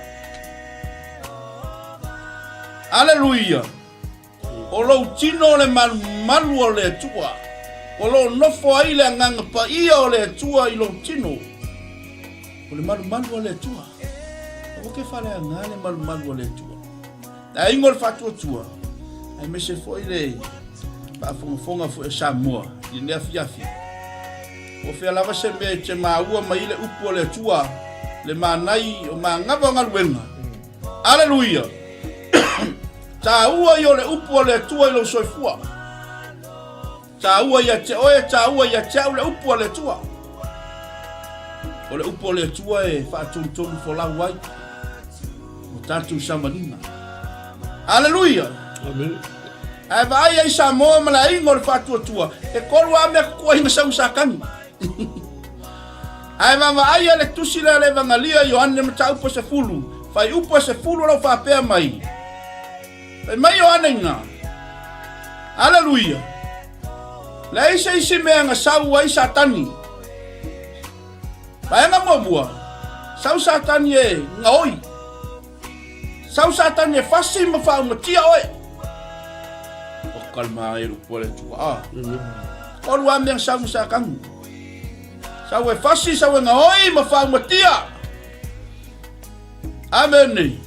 Speaker 3: Aleluia. O lou tino o le malumalu o le Atua. O lo o nofo ai le agaga paia o le Atua i lou tino. O le malumalu o le Atua. Aua ke faaleaga le malumalu o le Atua. Le aiga o le faatuatua, aemaise foi le faafogafoga foi a Samoa i lenei afiafi. Po o fea lava se mea e te maua mai ai le upu a le Atua, le manai o manava o galuega. Aleluia! Taua ia o le upu a le Atua i lou soifua. Taua ia te oe, taua ia te au le upu a le Atua. O le upu a le Atua e faatonutonu folau ai o tatou savaliga. Aleluia!
Speaker 2: Amen.
Speaker 3: Ae vaai ai Samoa ma le aiga o le faatuatua, e kolu lava mea tutuai na sau ma Satani. Ae vaavaai a le tusi lea a le Evagalia Ioane mataupu e 10, fuaiupu e 10 o lo o faapea mai, Fai mai Ioane ina, Aleluia! Leai se isi mea na sau ai Satani. Vaega muamua, sau Satani e gaoi. Sau Satani e fasi ma faaumatia oe. O kalma e lupu le tua. Ah. Olu a mea sau ma Satani. Sau e fasi, sau e gaoi ma faaumatia. Amene.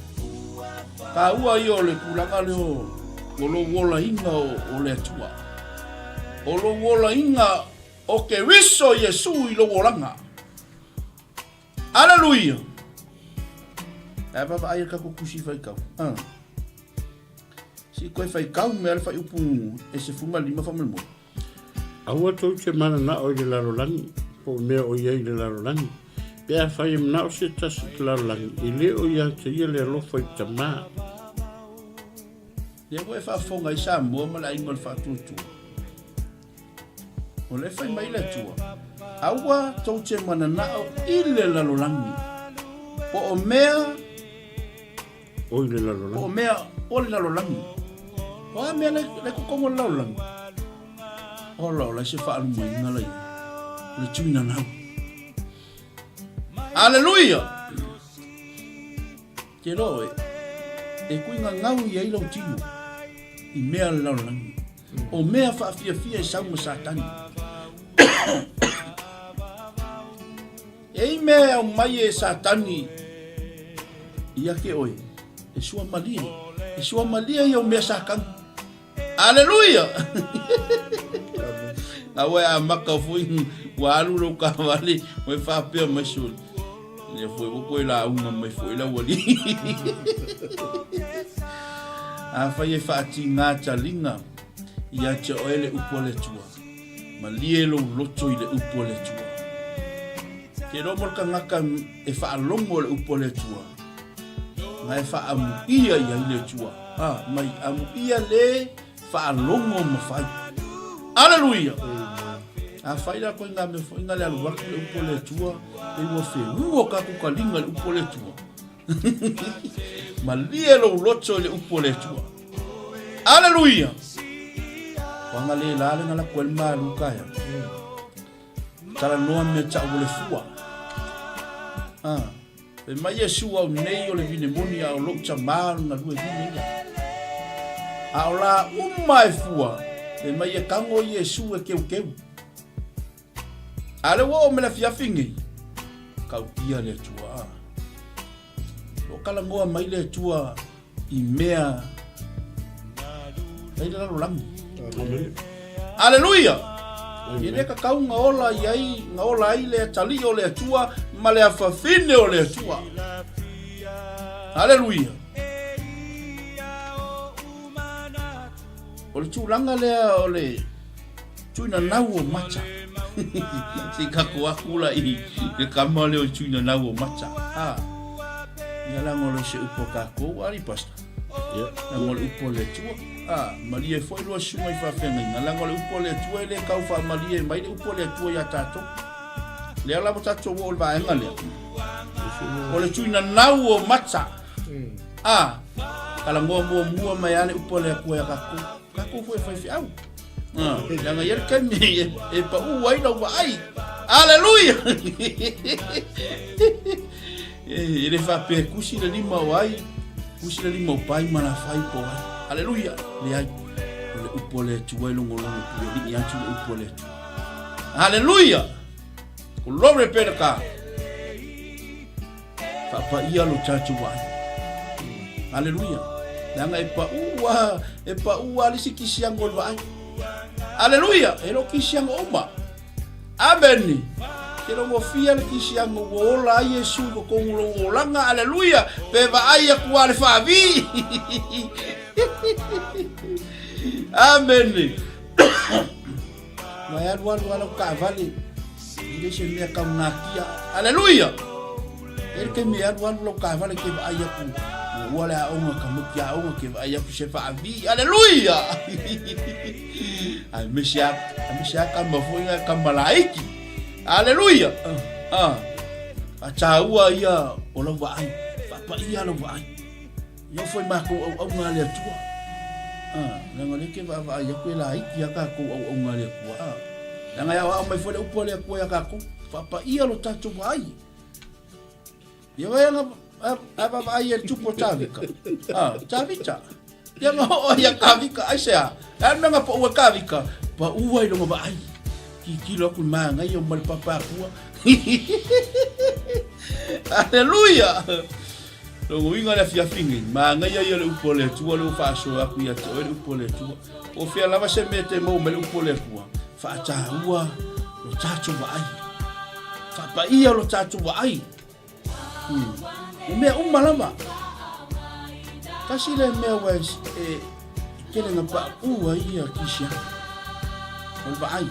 Speaker 3: Taua ia o le tulaga lea o lou olaina o le Atua. O lou olaina o Keriso Iesu i lou olaga. Aleluia! Ae vaavaai le tatou tusi faitau. Ah. Si koe faitau mea le faiupu e 15 faamolemole.
Speaker 2: Aua tou te mananao i le lalolagi, po o mea o i ai i le lalolagi. Pe afai e manao se tasi i le lalolagi, e le o ia te ia le alofa i le Tama.
Speaker 3: Lea ua e faafofoga ai Samoa ma le aiga o le faatuatua. O lea e fai mai le Atua, aua tou te mananao i le lalolagi, po o mea
Speaker 2: O i le lalolagi.
Speaker 3: Po o mea o le lalolagi. O a mea le, le totonu o le lalolagi? Ola, ola, se faalumaina la ia. O le tuinanau. Aleluia! Te loa oe, e kui gagau i ai lau tino i mea o le lalolagi. O mea faafiafia e sau ma Satani. E i mea e aumai e Satani ia te oe, e suamalie, e suamalie ia o mea Satani. Aleluia! A ua e amata foi ua alu lou kaavale ua e faapea mai sole. Lea foi ua toe lauga mai foi lau alii. Afai e faatiga taliga ia te oe le upu a le Atua, Malie lou loto i le upu a le Atua. Te iloa mo le tagata e faalogo i le upu a le Atua, na e faaamuia i ai le Atua. Ah, mai amuia le faalogo ma fai. Aleluia! Afai la koe ngā mea foi ngā le alu atu le upu a le Atua, e ua whenua ka ku kalinga le upu a le Atua. Malie lou loto i le upu a le Atua. Aleluia! Wanga le la le ngala koe le malu kaya. Talanoa mea tau o le fua. Ah. Fai mai Iesu au nei o le vine moni a o lou tamā o le galue vine ia. A o la uma e fua, fai mai e kago Iesu e keukeu. A le ua oo mai le afiafi nei, kautia le Atua. A. O talanoa mai le Atua i mea ai le lalolagi. Aleluia! E le kakau nga ola i ai, nga ola ai le atalii o le Atua ma le afafine o le Atua. Aleluia! O le tulaga lea o le tuinanau o mata. Se i kako aku la i le kama lea o le tuinanau o mata. Ha. Ia laga o le se upu a kākou, ali pastor.
Speaker 2: Yeah.
Speaker 3: Laga o le upu a le Atua. Ah, malie foi lua susuga i faafeagaiga. Laga o le upu a le Atua e le tau faamalie mai le upu a le Atua iā tātou. Lea lava tātou oo i le vaega lea. O le tuinanau o mata. A, talanoa muamua mai lava le upu a le Atua iā tatou. Tatou foi e faifeau. Ah, leaga i ai le taimi e, e paʻu ai lau vaai. Aleluia! E, e le faapea e kusi le lima o ai, kusi le lima o pai ma lafai po ai. Aleluia! Leai, o le upu a le Atua e logologo pulealii atu le upu a le Atua. Aleluia! Glory be to God. Faapaia lo tatou vaai. Aleluia. Leaga e paʻu a, e paʻu a le isi kisiago o le vaai. Aleluia. E le o kisiago uma. Amene. Ke logofia le kisiago ua ola ai Iesu i totonu o lou olaga. Aleluia. Pe vaai atu a le faavi. Amene. Ua e alualu a lau taavale e le se mea tau natia. Aleluia! E le taimi e alualu lau taavale ke vaai atu. Ua le aoga ka muki aoga ke vaai aku se faavi. Aleluia! Ai mese a mese a kama foi nga kama laiki. Aleluia! Ah. A taua ia o lau vaai. Faapaia lau vaai. Ia foi makou auauna a le Atua. Ah, leaga o lea e te vaavaai atu e laiti lava tatou auauna a le Atua. Ah, leaga e aoao mai foi le upu a le Atua ia tatou. Faapaia lo tatou vaai. Ia vai ana a vaavaai e le tupu o Tavika. Ah, Tavita. Ia nga oo ia Tavika ai se a. A mea nga paua Tavika, paua i longa vaai. Titilo aku manaia ma le papakua. Aleluia! Lona uiga le afiafi nei, manaia ia le upu a le Atua lea ua faasoa atu ia te oe le upu a le Atua. Po o fea lava se mea e te maua mai le upu a le Atua, faataua lo tatou vaai. Faapaia lo tatou vaai. O mea uma lava. Tasi le mea ua e tele na paʻu ai ia kisiana. O le vaai.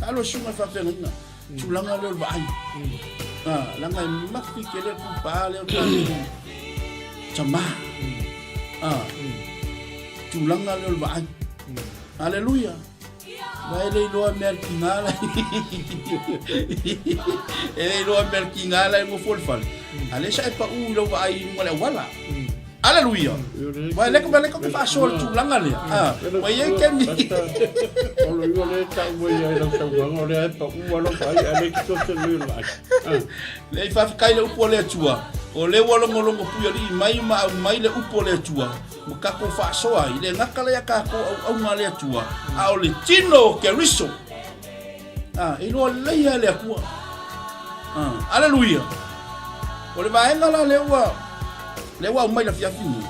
Speaker 3: Alo susuga i faafeagaiga. Tulaga lea o le vaai. Ah, leaga e mafi tele le pupa lea o tatou tama. Ah, tulaga lea o le vaai. Aleluia. Vai le iloa mea le tiga la. E le iloa mea le tiga la e nofo i le fale. A lea sa e pau i lau vaai i luga o le auala. Aleluia! Ua le mea le te faasoa le tulaga lea. Ah, ua i ai taimi.
Speaker 2: O le iua lea e tau mai ai lau saunoaga, o lea e pau lava lau vaai, ae le te nui o le vaai. Ah.
Speaker 3: Leai, faafetai le upu a le Atua, o lea ua logologo puialii mai ma aumai le upu a le Atua, ma tatou faasoa ai, le gata lea tatou auauna a le Atua, a o le tino o Keriso. Ah, e iloa lelei lava e le Atua. Ah, aleluia. O le vaega la lea ua lea ua aumai le afiafi nei,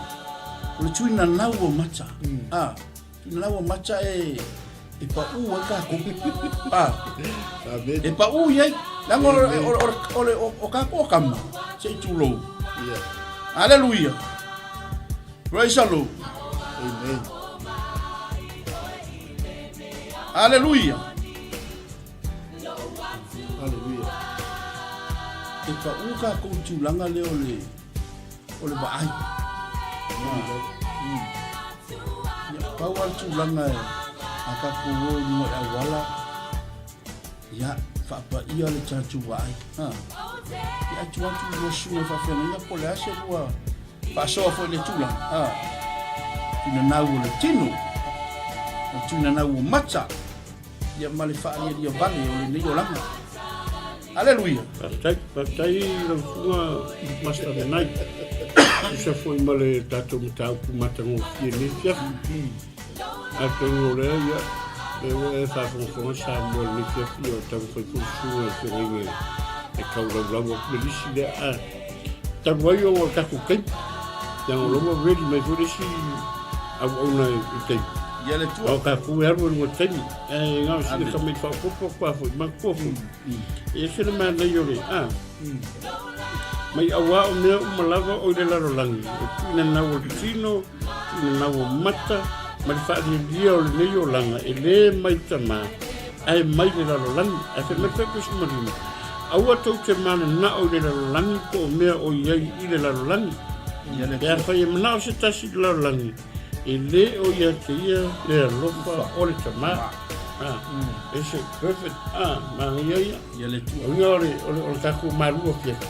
Speaker 3: o le tuina lau o mata. Ah, tuina lau o mata e e pau ai tatou. Ah,
Speaker 1: Amen.
Speaker 3: e pau i ai. Leaga o le o le o le o tatou o kama, se i tulou.
Speaker 1: Yeah.
Speaker 3: Aleluia. Praise the Lord.
Speaker 1: Amen.
Speaker 3: Aleluia.
Speaker 1: Aleluia.
Speaker 3: E pau tatou i tulaga lea o le o le vaai. Ia, pau lava le tulaga e a tatou o i luga i auala, ia, faapaia le tatou vaai. Ha. Ia, atu atu lua susuga i faafeagaiga po o le a se lua Faasoa foi le tulaga, a, tuinanau o le tino, o le tuinanau o mata, ia ma le faalialia vale o lenei olaga. Aleluia!
Speaker 2: Faafetai, faafetai lau susuga Master Nanai. Tusa foi ma le tatou mataupu matagofie i lenei afiafi. Atonu o lea, ia, lea ua e faafogafoga Samoa i lenei afiafi, o taumafai foi le susuga i le feagaiga e taulaulau atu le lisi lea. A, talu ai ona o le tatou taimi, leaga o la ua ready mai foi le isi auauna i le taimi.
Speaker 3: Ia le tua.
Speaker 2: A o tatou e alu i luga o le taimi, ae na o sina tamaiti faaopoopo atu lava foi, manatua foi. E ese le manaia o le, a, mai auā o mea uma lava o i le lalolagi, o tuuina nau o le tino, tuuina nau o mata, ma le faalialia o lenei olaga, e lē mai Tamā, ae mai le lalolagi. Ae fai mai le Faipuisumalima, Aua tou te mananao i le lalolagi po o mea o i ai i le lalolagi. Pe afai e manao se tasi i le lalolagi, e lē o ia te ia le alofa o le Tamā. Ah, ese, perfect. Ah, manaia ia.
Speaker 3: Ia le tua.
Speaker 2: O ia o le, o le, o le tatou malu afiafi.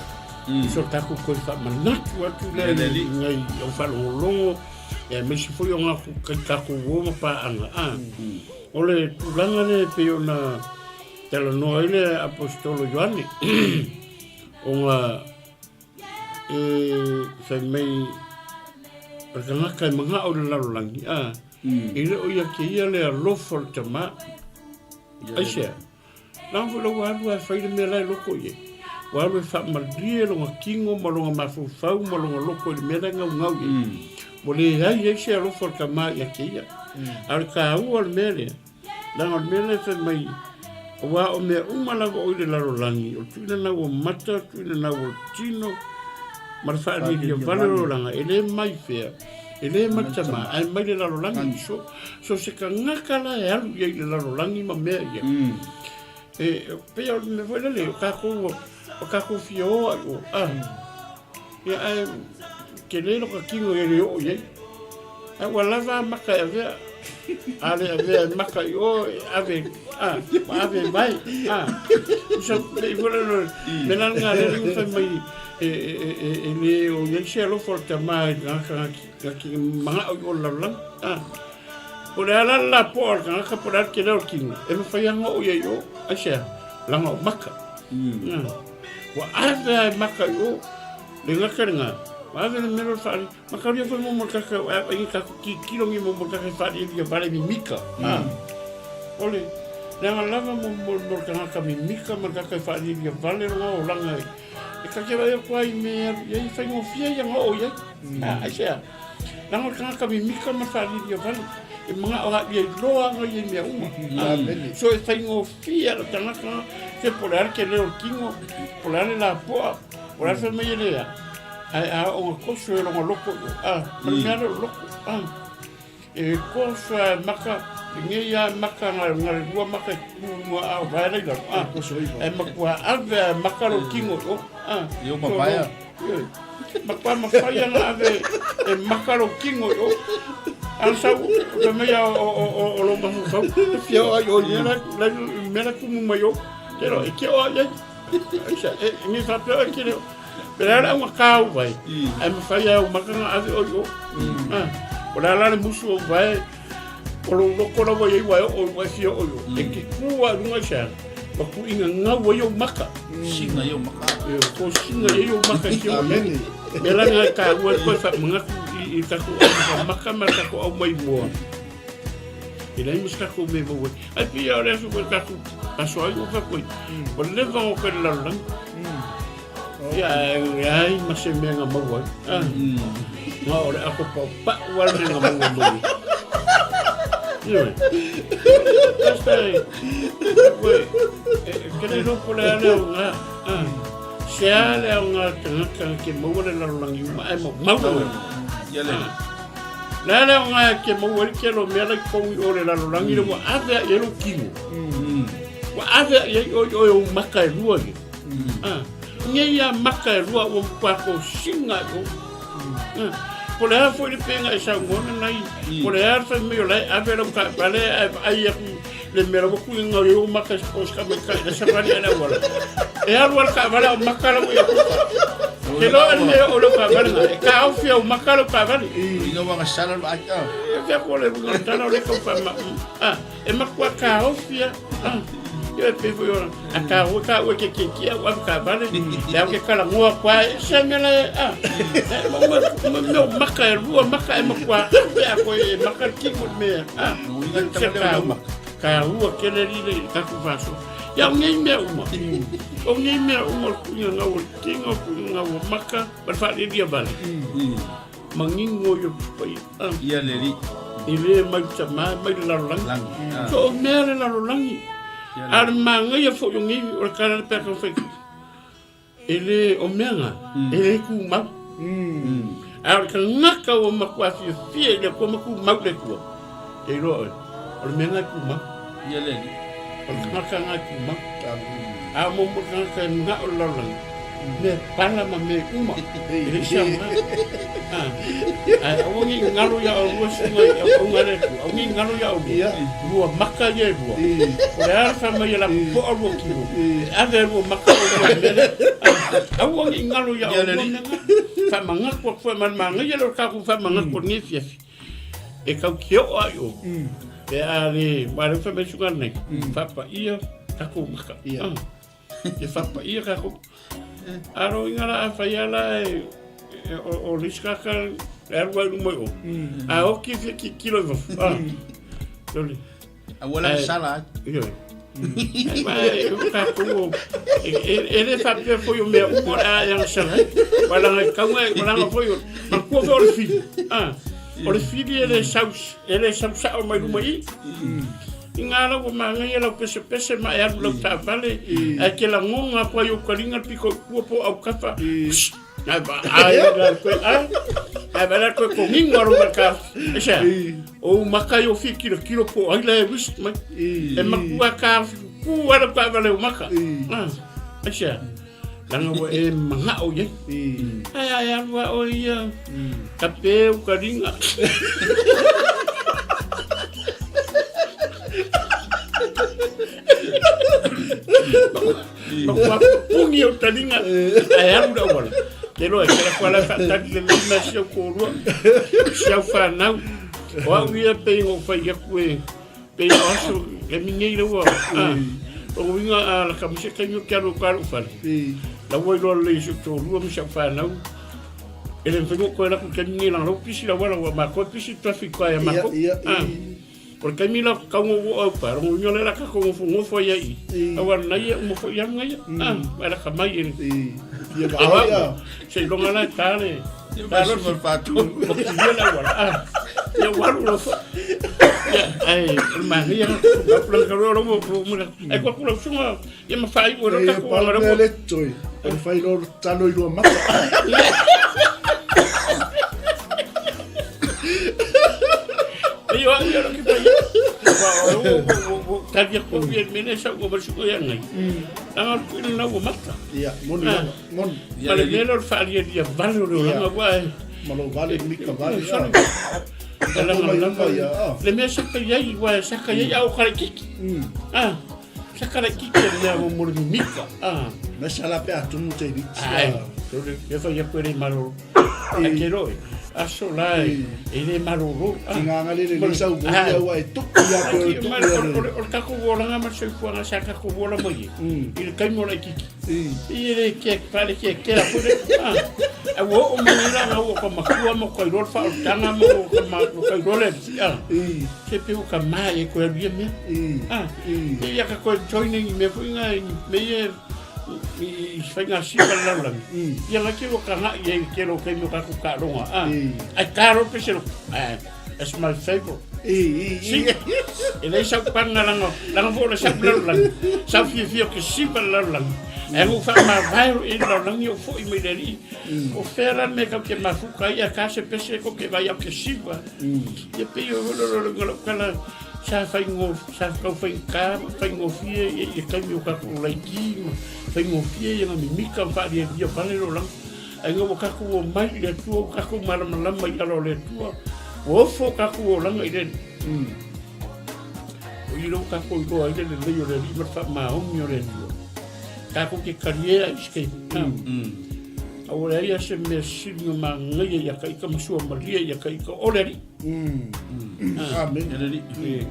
Speaker 2: So tatou toe faamanatu atu lea i nai au faalogologo, aemaise foi o ngā tatou uo ma paaga. Ah, o le tulaga lea e pei ona talanoa ai le Aposetolo Ioane, ona e fai mai o le tagata e manao i le lalolagi, a, e le o ia te ia le alofa o le Tamā. Aisea? Leaga foi la ua alu lava e fai le mea la e loko i ai. Ua alu e faamalie lona tino ma lona mafaufau ma lona loko i le mea la e gaugau i ai. Ua leai ai se alofa o le tama ia te ia. A o le taua o le mea lea, leaga o le mea lea e fai mai, aua o mea uma lava o i le lalolagi, o le tuuina nau o mata, o le tuuina nau o le tino, ma le faalialia vale o le olaga, e le mai fea, E le mai le tama, ae mai le lalolagi. So, so se tagata la e alu i ai i le lalolagi ma mea ia. E, pei o le mea foi lele, o tatou, o tatou fia o ai o, ah. Ia, ae, tele lota tino e le oo i ai. Ae ua lava a maka e avea. A le avea e maka i o, e ave, a, ua ave e vae, a. Usa, le i wala lo, me la nga le ringa fai mai, e, e, e, e, e le o iai se alofa o le tama i ngaka ngaki, ngaki manga o i o lalanga, a. Po le ala la po o le kangaka, po le ala ke leo kino, e mawhai anga o iai o, ai sea, langa o maka. Ua ave a e maka i o, le ngaka le ngā, ua ave le melo le whaari, Makaria foi mo kaka o ai ka ki kirongi mo kaka whaari ia vale mimika. Ah. Ole langa lava mo mo mo kaka mimika mo kaka whaari ia vale ronga o langa e ka ke vai ko ai me ia i whai ngo fia ia ngo ia. Ah ai sea. Langa kaka mimika mo whaari ia vale e mga o ia loa ngo ia mea uma.
Speaker 1: Amen.
Speaker 2: So e whai ngo fia la tangata ke pole ar ke leo kingo pole ar la poa pole ar mai le ia. Ae a o nga koso e longa loko i o, a, ma le mea lea o loko, a. E koso a e maka, e ngei a e maka nga, nga le lua maka e ku mua a o vae lai lalo, a. E makua ave a e maka lo kingo i o, a.
Speaker 3: I o mapaea.
Speaker 2: Ioe. Makua mawhai ana ave e maka lo kingo i o. A sau, o te mea o, o, o, o lo mafaufau, e fia o ai o i mea la, mea la kumu mai o. Te ro, e ke o ai ai. Aisa, e, ngi whapea e kere, Pera ala unga kāu vai, ai mawhai au makanga ave oi o. Ah, o la la le musu o vai, o lo loko la wai wai o wai fia o yo. E ke kua runga i sea, wa ku inga ngau ai o maka.
Speaker 3: Singa i o maka.
Speaker 2: E ko singa i o maka ki o.
Speaker 1: Amen.
Speaker 2: Me la nga ka ua koe wha mangaku i taku au maka ma taku au mai mua. E leai ma se takou mea e maua ai. Ai pei lava o le aso foi tatou aso ai ua fai atu ai, ua leva ona koe i le lalolagi. Ia, e leai ma se mea na maua ai. Na o le ako paupau lava le mea na maua mai ai. Ioe. Basta e, koe, e, ke le iloa po o le a le aoga, se a le aoga tagata ke maua le lalolagi uma ae maumau lava.
Speaker 3: Ia le.
Speaker 2: Le a le aoga e ke maua ai le tele o mea la i totonu i o le lalolagi le ua ave ai i ai lou tino. Ua ave ai i ai oe i oe ou maka e lua ia. Ah, nei a maka e lua ua matua kosina i o. Ah, po o le a foi le pega e saunoa lenai, po o le a le fai mai o la e ave lau taavale ae vaai atu le mea la ua tuiga i ou maka o se tamaitai la savali ai le auala. E alu lava le taavale a o maka la ua ia kuka. Ke loa le mea o lau taavale na, e taofi au maka lau taavale.
Speaker 3: Ina ua gasala le vaai. Ah.
Speaker 2: E fea ko le uiga o le tala o le kau wha ma, ah, e matua taofi a, ah. Ia e pei foi ona, a taofi ka ua ke ke kia ua taavale, e au ke kalagoa kwa e se mea la e, ah. E, ma ua, ma mea o maka e lua maka e matua ave a koe e maka le kiko le mea, ah.
Speaker 3: Uiga le
Speaker 2: Se
Speaker 3: tama lea o
Speaker 2: taua.
Speaker 3: maka.
Speaker 2: Taua tele lile i taku faasoa. Ia o nei mea uma. O nei mea uma o le tuiga gau o le tino, tuiga gau o maka, ma le faalialia vale. Manino ia o paia. Ah.
Speaker 3: Ia le alii.
Speaker 2: E le mai le tama, mai le lalolagi.
Speaker 3: Lagi. Ah.
Speaker 2: So o mea le lalolagi.
Speaker 3: Ia
Speaker 2: A le magaia foi o nei, o le tala le pea fai. E le, o mea na, e le tumau. A o le tagata ua matua fiafia i le Atua ma tumau i le Atua, e iloa oe, o le mea lena e tumau.
Speaker 3: Ia le alii.
Speaker 2: O le tagata lena e tumau. A o mo le tagata e manao i le lalolagi, mea pala ma mea uma, e leai se aoga. Ae aua ne i galo ia oulua susuga i auauga a le Atua, aua ne i galo ia oulua, lua maka ia e lua. O le a le fai mai e lapopoa lua tino, e ave e lua maka oulua i le mea lea. Aua ne i galo ia oulua mea na. Faamanatu atu foi ma le manaia lea o le tatou faamanatu o lenei afiafi. E tau te oo lava i o, pe a le, aua o lea ua fai mai le susuga lenei, faapaia tatou maka. E whapaia ka ko. Aro inga la a whai ala e o le isi kaka e aru ai luma i o. A oki whia ki kilo i wafu. Ah. Lole.
Speaker 3: A ua la sala ai.
Speaker 2: Ioe. Ai ma e o tātou o e le whapea foi o mea uma o le a e anga sala ai. Walanga e kaunga e walanga foi o ma kua foi o le whiri. Ah. O le whiri e le sau e le sau sao mai luma i. I ngā rau o māngaia lau pesepese ma e alu lau taavale, ae ke lagoga aku ai ou kaliga le piko i tua po o aukafa, ae vaai la koe, a, ae vaai la koe kogiga alo mai ka, e sea, o ou maka i o fia kilokilo po o ai la e wist mai, e makua ka ku ala taavale o maka, a, e sea. Leaga ua e manao i ai. Ae a e alu a oe ia, tape u kaliga. Matua puni au taliga, ae alu le auala. Te loa, te la kuala whaatali le lima si au kōrua, si au whanau. O au ia pei ngō whai aku e, pei o aso, le minei laua. O uiga a la kamise kaimi o ke alu o ka lou fale. Laua i loa lelei si au tōrua ma si au whanau. E le mawhai ngō koe laku kaimi nei langa lau pisi laua laua ma koe pisi traffic koe a mako. O le taimi la kau ngo wo au pa rongo inga le la ka ko ngofo ngofo ia i. Au ana ia uma fo ia nga ia. Ah, ai la ka mai e.
Speaker 1: Ia va ia.
Speaker 2: Se longa la ta le.
Speaker 3: Ta lo
Speaker 2: mo pa tu. Mo ki ia la wala. Ah. Ia walu lo fo. Ia ai o ma ia ka pula ka ro ro mo mo. Ai ko kula sunga ia ma fai o ro ka ko
Speaker 1: ro. Le toi. O fai lo talo i lua mata.
Speaker 2: Ia ia ro ki pai. Wa o o o tali ko ia mene sa o ba su ia ngai. Anga ku ina na ua mata.
Speaker 1: Ia, moni lava, moni.
Speaker 2: Ma le mea lea o le faalialia vale o le olaga ua e.
Speaker 1: Ma lou vale mika vale.
Speaker 2: Le mea saka iai, ua e saka iai a o kalaikiki. Ah. Saka laititi le mea mo le mimika. Ah.
Speaker 1: Me sala pe atumu te riti.
Speaker 2: Ai. Tole, e fai aku e le malolo. Ai ke roe. Aso la e e le malolo.
Speaker 1: Ki ngā ngare le lisa u mori au ai tuku ia koe o tuku ia
Speaker 2: le. O le kako wolanga ma soifuaga sa kako wola mai e. I le taimi o laititi. I le ke pale ke ke la fule. A ua oo mai nei la nga ua ka makua ma ka iloa le faaolataga ma ua ka ma ka iloa le ah. Se pe ua ka ma e koe alu ia mea. Ah. Ia ka koe join i mea foi nga me ia i faiga siva le lalolagi. Ia nga ke ua ka ngai ai ke lo kaimi o kakou taaloga. Ah. Ai ka ro pe se lo. Ah. That's my favorite. Si, e leai sau paga laga, laga foi o le sau lalolagi, sau fiafia ou te siva le lalolagi. Ae ua ou faamavae loa i le lalolagi ou foi mai le alii. O fea la le mea tatou te mafuta ai, a ta se pese kou te vaai au te siva. Ia pei o le lalolagi o lau tala sa faigo, sa tau faigata ma faigofie i le taimi o tatou laiti ma faigofie ia na mimika ma faalialia vale le olaga. Ai ua tatou omai i le Atua, ua tatou malamalama i ala o le Atua, ua ofo o tatou olaga i le Alii. O i lea ua tatou iloa ai le lelei o le Alii ma le faamaoni o le Atua. Tatou te taliea i se taimi. A ua leai lava se mea sili ona manaia ia ta ita ma suamalie ia ta ita o le Alii.
Speaker 1: Amen.
Speaker 2: Le Alii.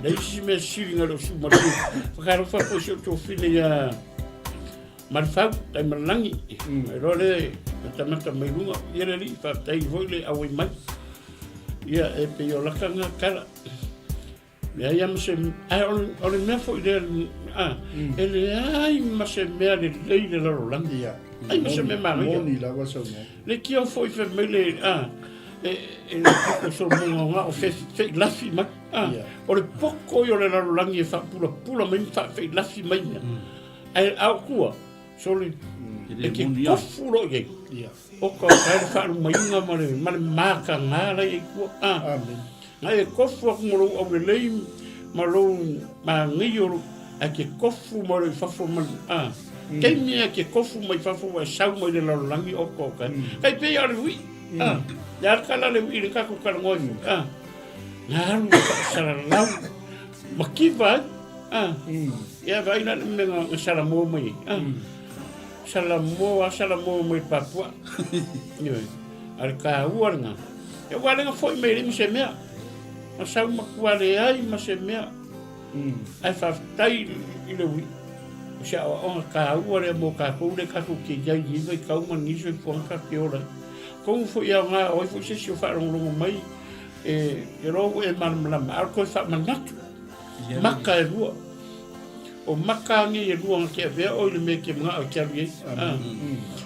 Speaker 2: Leai se mea sili na le o suamalie. Whakaalofa foi si o tofine ia Marufau, Taimalelagi, e loa le matamata mai luga, ia le alii, faafetai foi le auai mai. Ia, e pei o laka ngā tala. Leai lava ma se, ae o le mea foi lea, a, e leai ma se mea lelei le lalolagi.
Speaker 1: Ia.
Speaker 2: Ai ma se mea manaia.
Speaker 1: Moni lava saunoa.
Speaker 2: Le kia foi fai mai le, a, e, e le poko solomoga o ngā o fe, feilafi mai. A, o le poko ia o le lalolagi e faapulapula mai ma faafeilafi mai mea. Ae a o tua, sole, e ke kofu loa i ai. O ka o le faalumaiga ma le, ma le mataga la i ai tua. Ah.
Speaker 1: Amen.
Speaker 2: Na e kofu aku ma lou aulelei ma lou manaia o lou, ae ke kofu mai loa i fafo ma le, ah. Taimi e ke kofu mai fafo ua e sau mai le lalolagi oka oka. Kai pei a o le ui. Ah. Le a kala le ui le kakou talanoa ai foi. Ah. Na alu e faasalalau makiva ai. Ah. Ia vaai la le mea na salamo mai ai. Ah. Salamo a salamo mai Papua. Ioe. A le taua lena. Ia ua lenga foi mai le ma se mea. Na sau matua leai ma se mea. Ae faafetai i le ui. O se aoaoga taua lea mo tatou lea tatou te i ai i vaitau ma lenei soifuaga tatou te ola ai. Atonu foi aoga o ai foi se isi o faalogologo mai e iloa ua e malamalama, a o le toe faamanatu. Maka e lua. O maka nei e lua na te avea oe i le mea e te manao e te alu i ai. Ah.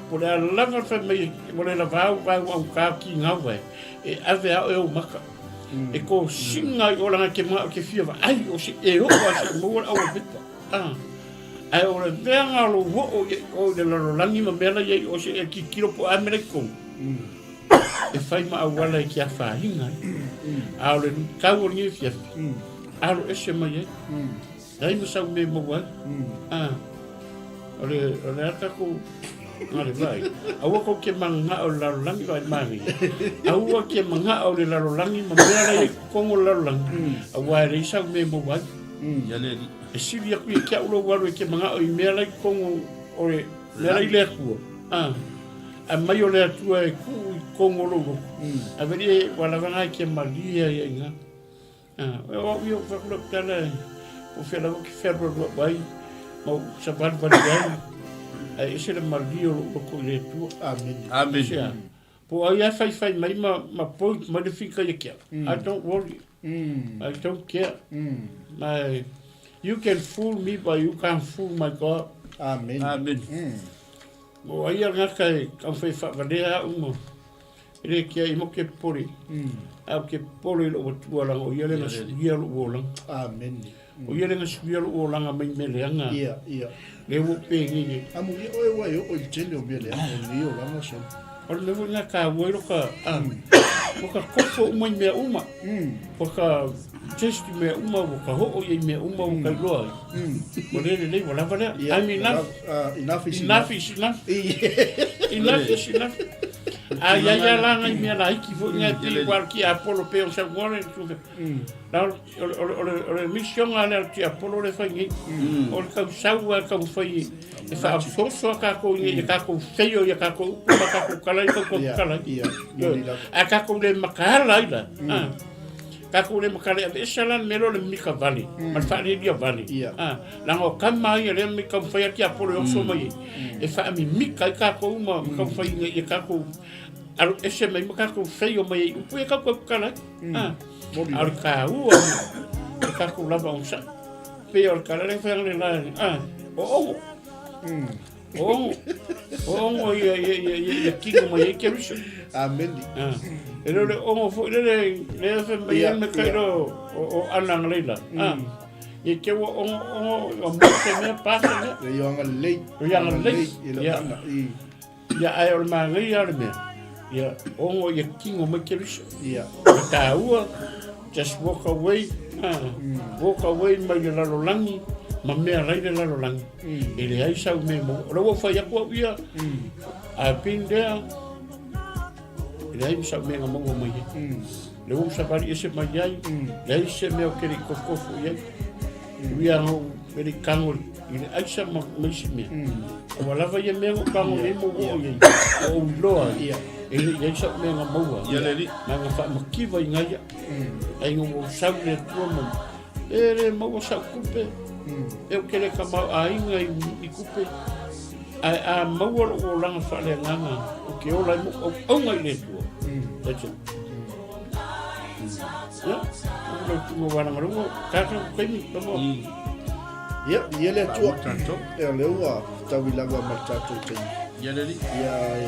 Speaker 2: Po o le a lava le fai mai ua le lava au vae ua augata au ki ngau vae, e ave a oe ou maka. E kosiga ai oe leaga e te manao e te fia vaai o se e oo a seia maua le auapepa. Ah. Ae o le veaga o lou oo i o i le lalolagi ma mea la i ai o se e tilotilo po o a mea la i totonu. E fai ma auala e te afaina ai. A o le luitau o lenei afiafi, alo ese mai ai. Leai ma sau mea e maua ai. Ah, o le, o le a tatou... Na le vaai. Aua kou te mana'o i le lalolagi vaai manaia. Aua te mana'o i le lalolagi ma mea la i ai totonu o le lalolagi, aua e leai sau mea e maua ai.
Speaker 3: Ia le alii.
Speaker 2: E sili atu ia te au lou alu e te mana'o i mea la i totonu o le mea la i le Atua, a, aumai o le Atua e tuu i totonu o lou loto, ae vaai ua lava na e te malie ai i ina. O au ia ou fai atu lau tala po o fea lava ou te fealualua'u ai ma ou savalivali ai, ae ese le malie o lou loto i le Atua.
Speaker 1: Amene.
Speaker 3: Amene.
Speaker 2: Po o ai lava e faifai mai ma, ma point mai le fika ia te au, I don't worry. I don't care. Ma you can fool me but you can't fool my God.
Speaker 1: Amene.
Speaker 3: Amene.
Speaker 2: O ai a le gata e taumafai e faavalea au ma E le kia i mo ke popole. A o ke popole i lou Atua leaga o ia le na suia lou olaga.
Speaker 1: Amen.
Speaker 2: O ia le na suia lou olaga mai mea leaga.
Speaker 1: Ia, ia.
Speaker 2: Le ua penei nei.
Speaker 1: Amuia oe ua e oo i le tele o mea leaga o lenei olaga solo.
Speaker 2: O le mea foi lena e taua ai loka, a, ua ka kofo uma i mea uma. Ua ka test i mea uma, ua ka hoo i mea uma, ua ka iloa ai. Ua le lelei, ua lava lea. I'm enough.
Speaker 1: Enough is
Speaker 2: enough. Enough is enough. Enough is enough. A ia ia la ngai mea laiti foi ngai pei ua le tiapolo pei o saunoa le tupe. La o le misioga lea o le tiapolo lea e fai nei. O le tausau lava e taumafai e faaososo a tatou ina ia tatou feio i a tatou upu ma tatou tala i tatou tala ai. Ae tatou le mataala ai la. Tatou le mataala e aveese la le mea lea o le mika vale ma le faalialia vale. Leaga o tama ia lea e taumafai a tiapolo e oso mai ai, e faamimika ai tatou ma taumafai ina ia tatou alo ese mai ma tatou feio mai ai i upu ia tatou tatala ai. A o le taua o tatou lava onosai. Pei o le tala lea e fai analeila, a, o ogo. O ogo, o ogo ia, ia, ia, ia, ia kino mai ai Keriso.
Speaker 1: Amene.
Speaker 2: Ah. E le o le ogo foi lele, lea fai mai ai me kailo o, o ana analeila. Ah. Ia te ua ogo, ogo, o mo se mea, pa se mea.
Speaker 1: Le ia agalelei.
Speaker 2: O ia agalelei.
Speaker 1: I le ana, i.
Speaker 2: Ia, ae o le manaia o le mea, ia ogo ia kino mai Keriso.
Speaker 1: Ia.
Speaker 2: O le taua, just walk away, ah, walk away mai le lalolagi ma mea lai le lalolagi. E leai sau mea maua. O la ua fai atu au ia, I've been there, e leai ma sau mea na maua mai ai. Le ua ou savali ese mai ai, leai se mea ou te le i kofokofo i ai. Ui lava na ou e le i tago i le aisa ma isi mea. Ua lava ia mea na ou tago i ai ma ou oo i ai, ua ou iloa ai, e le i i ai sau mea na maua ai.
Speaker 3: Ia le alii.
Speaker 2: Ma na faamativa i nai au. Ai na ou sau i le Atua ma e le maua sau tupe, e ou te le tamaoaiga i tupe, ae a maua lou olaga faaleagaga, ou te ola ai ma ou auauga i le Atua. That's it. Ia, o lau tunga wānanga tātou taimi, lava.
Speaker 1: Ia, ia le Atua. E o lea ua taui lava ma le tātou taimi.
Speaker 3: Ia le alii.
Speaker 1: Ia, e,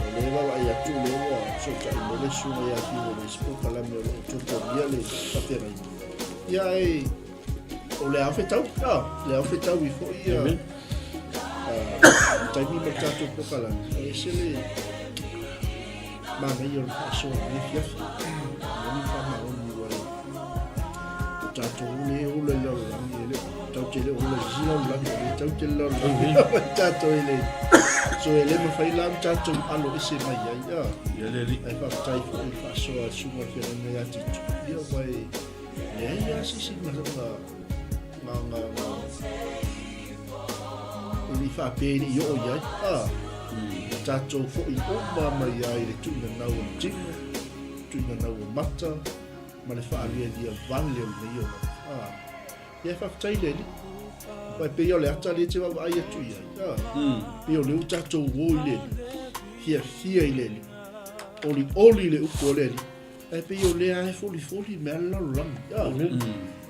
Speaker 1: o lea vaavaai atu o lea ua fesootai mai le susuga ia Fiu o le isi polokalame o lo o tuatuamia le faafeagaiga. Ia, e, o le ao fetau, a, le ao fetaui foi ia,
Speaker 2: Amen.
Speaker 1: a, taimi ma le tātou polokalame. E ese le, Manaia o le faasoa i lenei afiafi. Moni faamaoni ua e o tatou le ola i lalolagi e le tau te le ola i isi lalolagi o le tau te le lalolagi mai tatou e le so e le mafai la ona tatou alo ese mai ai a
Speaker 3: Ia le alii.
Speaker 1: Ae faafetai foi i le faasoa a le susuga i le feagaiga ia Tito ia ua e leai lava se isi ma ma ma ma ma e le i faapea e le i oo i ai a Na tatou foi uma mai ai i le tuuina nau o le tino, tuuina nau o mata, ma le faalialia vale o lenei olaga. A, ia e faafetai le Alii. Aua e pei o le ata lea e te vaavaai atu i ai. A, pei o lea ua tatou o i le Alii, fiafia i le Alii, olioli i le upu a le Alii. Ae pei o lea lava e folifoli mea le lalolagi. A,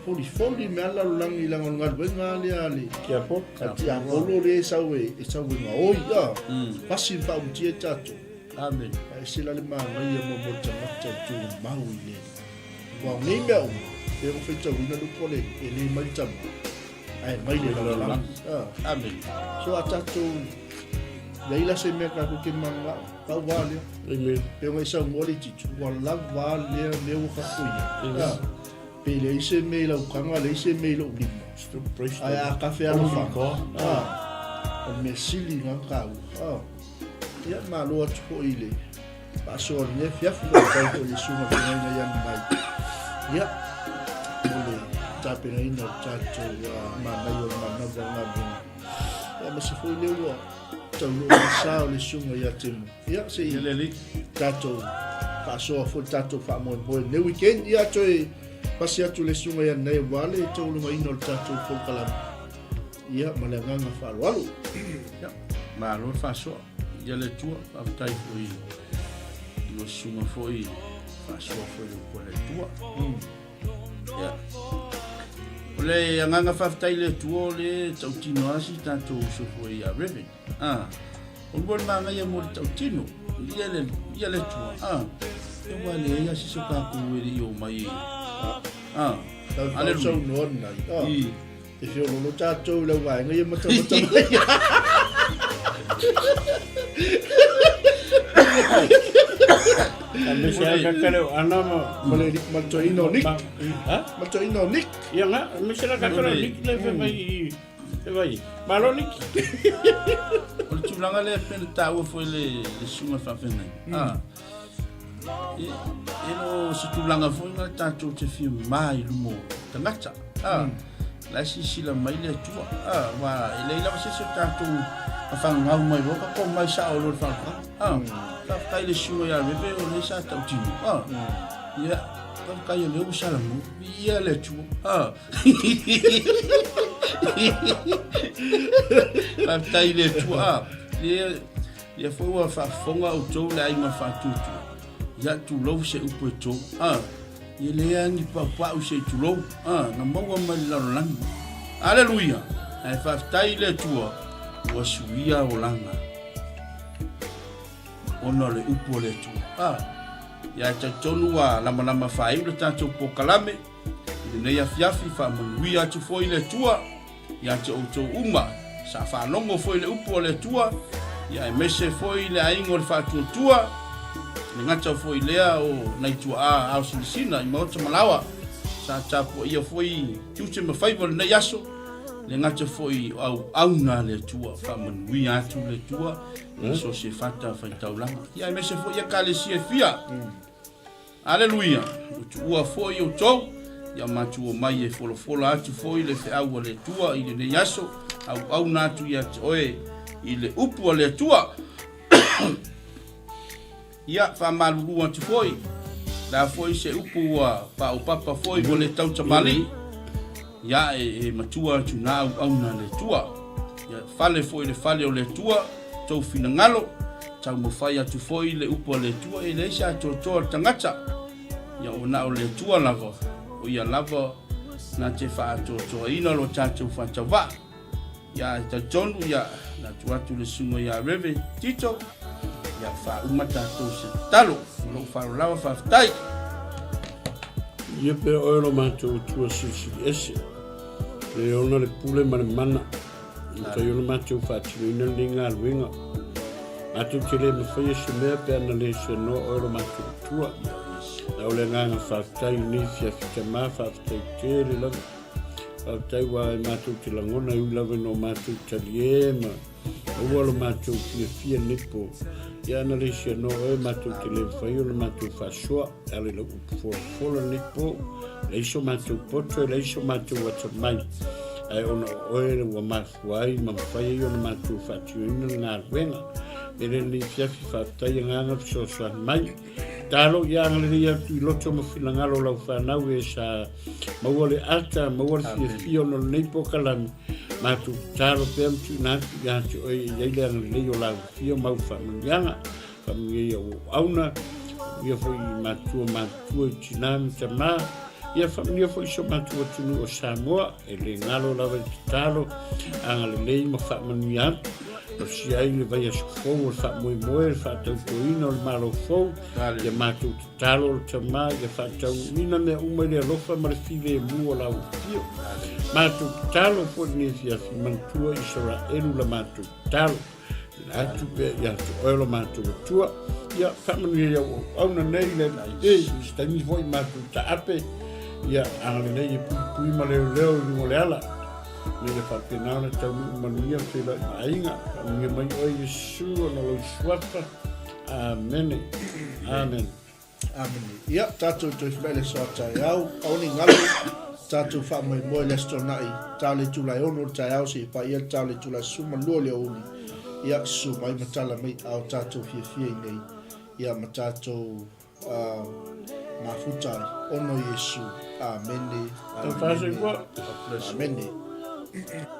Speaker 1: folifoli mea le lalolagi leaga o le galuega lea a le
Speaker 2: Tiapolo.
Speaker 1: A tiapolo lea e sau e, e sau e gaoi, a. Pasi ma faautia i tatou.
Speaker 3: Amen.
Speaker 1: Ae ese la le manaia mo mo le tagata e tumau i le Alii. Aua o nei mea uma, pei ona faitauina le upu a le Alii, e le mai le tama, ae mai le lalolagi. A.
Speaker 3: Amen.
Speaker 1: So a tatou, leai la se mea tatou te mananao, pau lava lea.
Speaker 2: Amen.
Speaker 1: Pei ona e saunoa le Tito, ua lava a lea mea ua tatou i ai. A. Pe leai se mea i lau taga, leai se mea i lou lima.
Speaker 2: Still praise
Speaker 1: Ae a kafe alofa.
Speaker 2: God.
Speaker 1: A. O le mea sili lena ona taua. Oh. Ia, malo atu foi i le faasoa o lenei afiafi, faafetai foi i le susuga i le feagaiga ia Nanai. Ia, mo le tapenaina o le tatou manaia o le manava o le galuega. Ia, aemaise foi lea ua taunuu mai sa o le susuga ia Temo. Ia, se i tatou faasoa foi le tatou faamoemoe lenei weekend. Ia, toe pasi atu le susuga ia Nanai aua le taualumaina o le tatou polokalame. Ia, ma le agaga faaaloalo.
Speaker 3: Ia, malo le faasoa. Ia le Atua, faafetai foi i lua susuga foi faasoa foi le upu a le Atua. Ia. O le agaga faafetai i le Atua o le tautino lava si tatou uso foi ia Reverend. Ah, o lua le manaia mo le tautino. Ia le, ia le Atua. Ah, e ua leai lava se isi o tatou e le i omai. Ah,
Speaker 1: Aleluia. Saunoa lenai. Ah. I. E feololo tatou i lau vaega ia matamata mai.
Speaker 2: A me se aka kare o ana ma
Speaker 1: Ma le ma le toeaina o Nick. Ha? Ma le toeaina o Nick.
Speaker 2: Ia nga, me se aka kare o Nick le fe mai i fe mai. Malo Nick.
Speaker 3: O le tulaga lea pei ona taua foi le le susuga faafeagai. Ah. E, e le o se tulaga foi na tatou te fia ma i luma o tagata. Ah. La e silasila mai le Atua. Ah, aua e leai lava se isi o tatou na fagau mai loa ka mai sao loa le faaaloalo. Ah. Faafetai i le susuga ia Reve o lea sa tautino. Ah. Ia, faafetai o lea ua salamo. Viia le Atua. Ah. Faafetai i le Atua. Ah. Lea Lea foi ua faafofoga outou le aiga faatuatua, ia tulou se upu e tou, a, ia leai ni paupau se i tulou, a, na maua mai le lalolagi. Aleluia! Ae faafetai i le Atua ua suia olaga ona o le upu a le Atua. A, ia e talitonu ua lamalama faaiu le tatou polokalame i lenei afiafi, faamanuia atu foi le Atua. Ia te outou uma sa faalogo foi i le upu a le Atua, ia aemaise foi le aiga o le faatuatua, le gata foi lea o nai tuaa ao silasina i maota malaoa sa tapuaia foi tiute ma faiva o lenei aso, le gata foi o auauna a le Atua, faamanuia atu le Atua i so o se fata faitaulaga, ia aemaise foi Ekalesia e fia. Aleluia! Ua tuua foi outou, ia matou omai e folafola atu foi le feau a le Atua i lenei aso, auauna atu ia te oe i le upu a le Atua. Ia, faamalulu atu foi, le a foi se upu ua paopapa foi ua le tautamalii, ia e matua atu na auauna a le Atua. Ia fale foi le fale o le Atua, tou finagalo, taumafai atu foi le upu a le Atua, e leai se atoatoa o le tagata, ia ua na o le Atua lava, o ia lava na te faaatoatoaina lo tatou faatauvaa. Ia e talitonu, ia na atu atu le susuga ia Reve Tito, ia faauma tatou se tatalo. Ma lou faaaloalo lava, faafetai.
Speaker 2: Ia pea oe lo matou Atua Silisili Ese, le ona le pule ma le mana. Mafai ona matou faatinoina lenei galuega. Matou te le mafaia se mea pe ana le seanoa oe lo matou Atua. A o le agaga faafetai i lenei afiafi tama, faafetai tele lava. Faafetai ua e matou te lagona e ui lava ina o matou talie ma aua lo matou fiafia lenei po. Ia ana le seanoa oe matou te le mafai ona matou faasoa. E ala i lau upu folafola lenei po, leai so matou poto, e leai so matou atamai, ae ona o oe ua mafua ai ma mafai ai ona matou faatinoina le galuega. E le lenei afiafi faafetai agaga fesoasoani mai. Tatalo ia agalelei atu i loto ma finagalo o lau fanau e sa maua le ata, maua le fiafia ona o lenei polokalame. Matou tatalo pea ma tuuina atu ia te oe e i ai le agalelei o lau afio ma au faamanuiaga. Faamanuia i au auauna, faamanuia foi i matua matutua i tinā ma tamā, ia faamanuia foi i so matou atunuu o Samoa, e le galo lava i tatalo, agalelei ma faamanuia atu, tausia ai le vaiaso fou o le faamoemoe, le faatautoina o le Malo fou, ia matou tatalo o le tamā, ia faataunuuina mea uma i le alofa ma le filemu o lau afio. Matou tatalo foi i lenei afiafi, manatua Isaraelu la matou tatalo. Ina atu pea ia te oe lo matou Atua. Ia, faamanuia i au auauna nei le e, i se taimi foi matou taape, ia, agalelei e puipui ma leoleo i luga o le ala. Ina ia faapena ona taunuu manuia feiloai ma aiga. Faamanuia mai oe Iesu ona o lou suafa. Amene. Amene.
Speaker 1: Amene. Ia, tatou toe fulai le aso a taeao. Aua ne i galo, tatou faamoemoe le Aso Toonai, ta o le itula e 6 o le taeao seia paia le ta o le itula e 12 o le aoauli. Ia, susu mai ma tala mai a o tatou fiafia i nei, ia ma tatou uh, mafuta ai. Ono Iesu. Amene.
Speaker 2: Amene.
Speaker 1: Amene.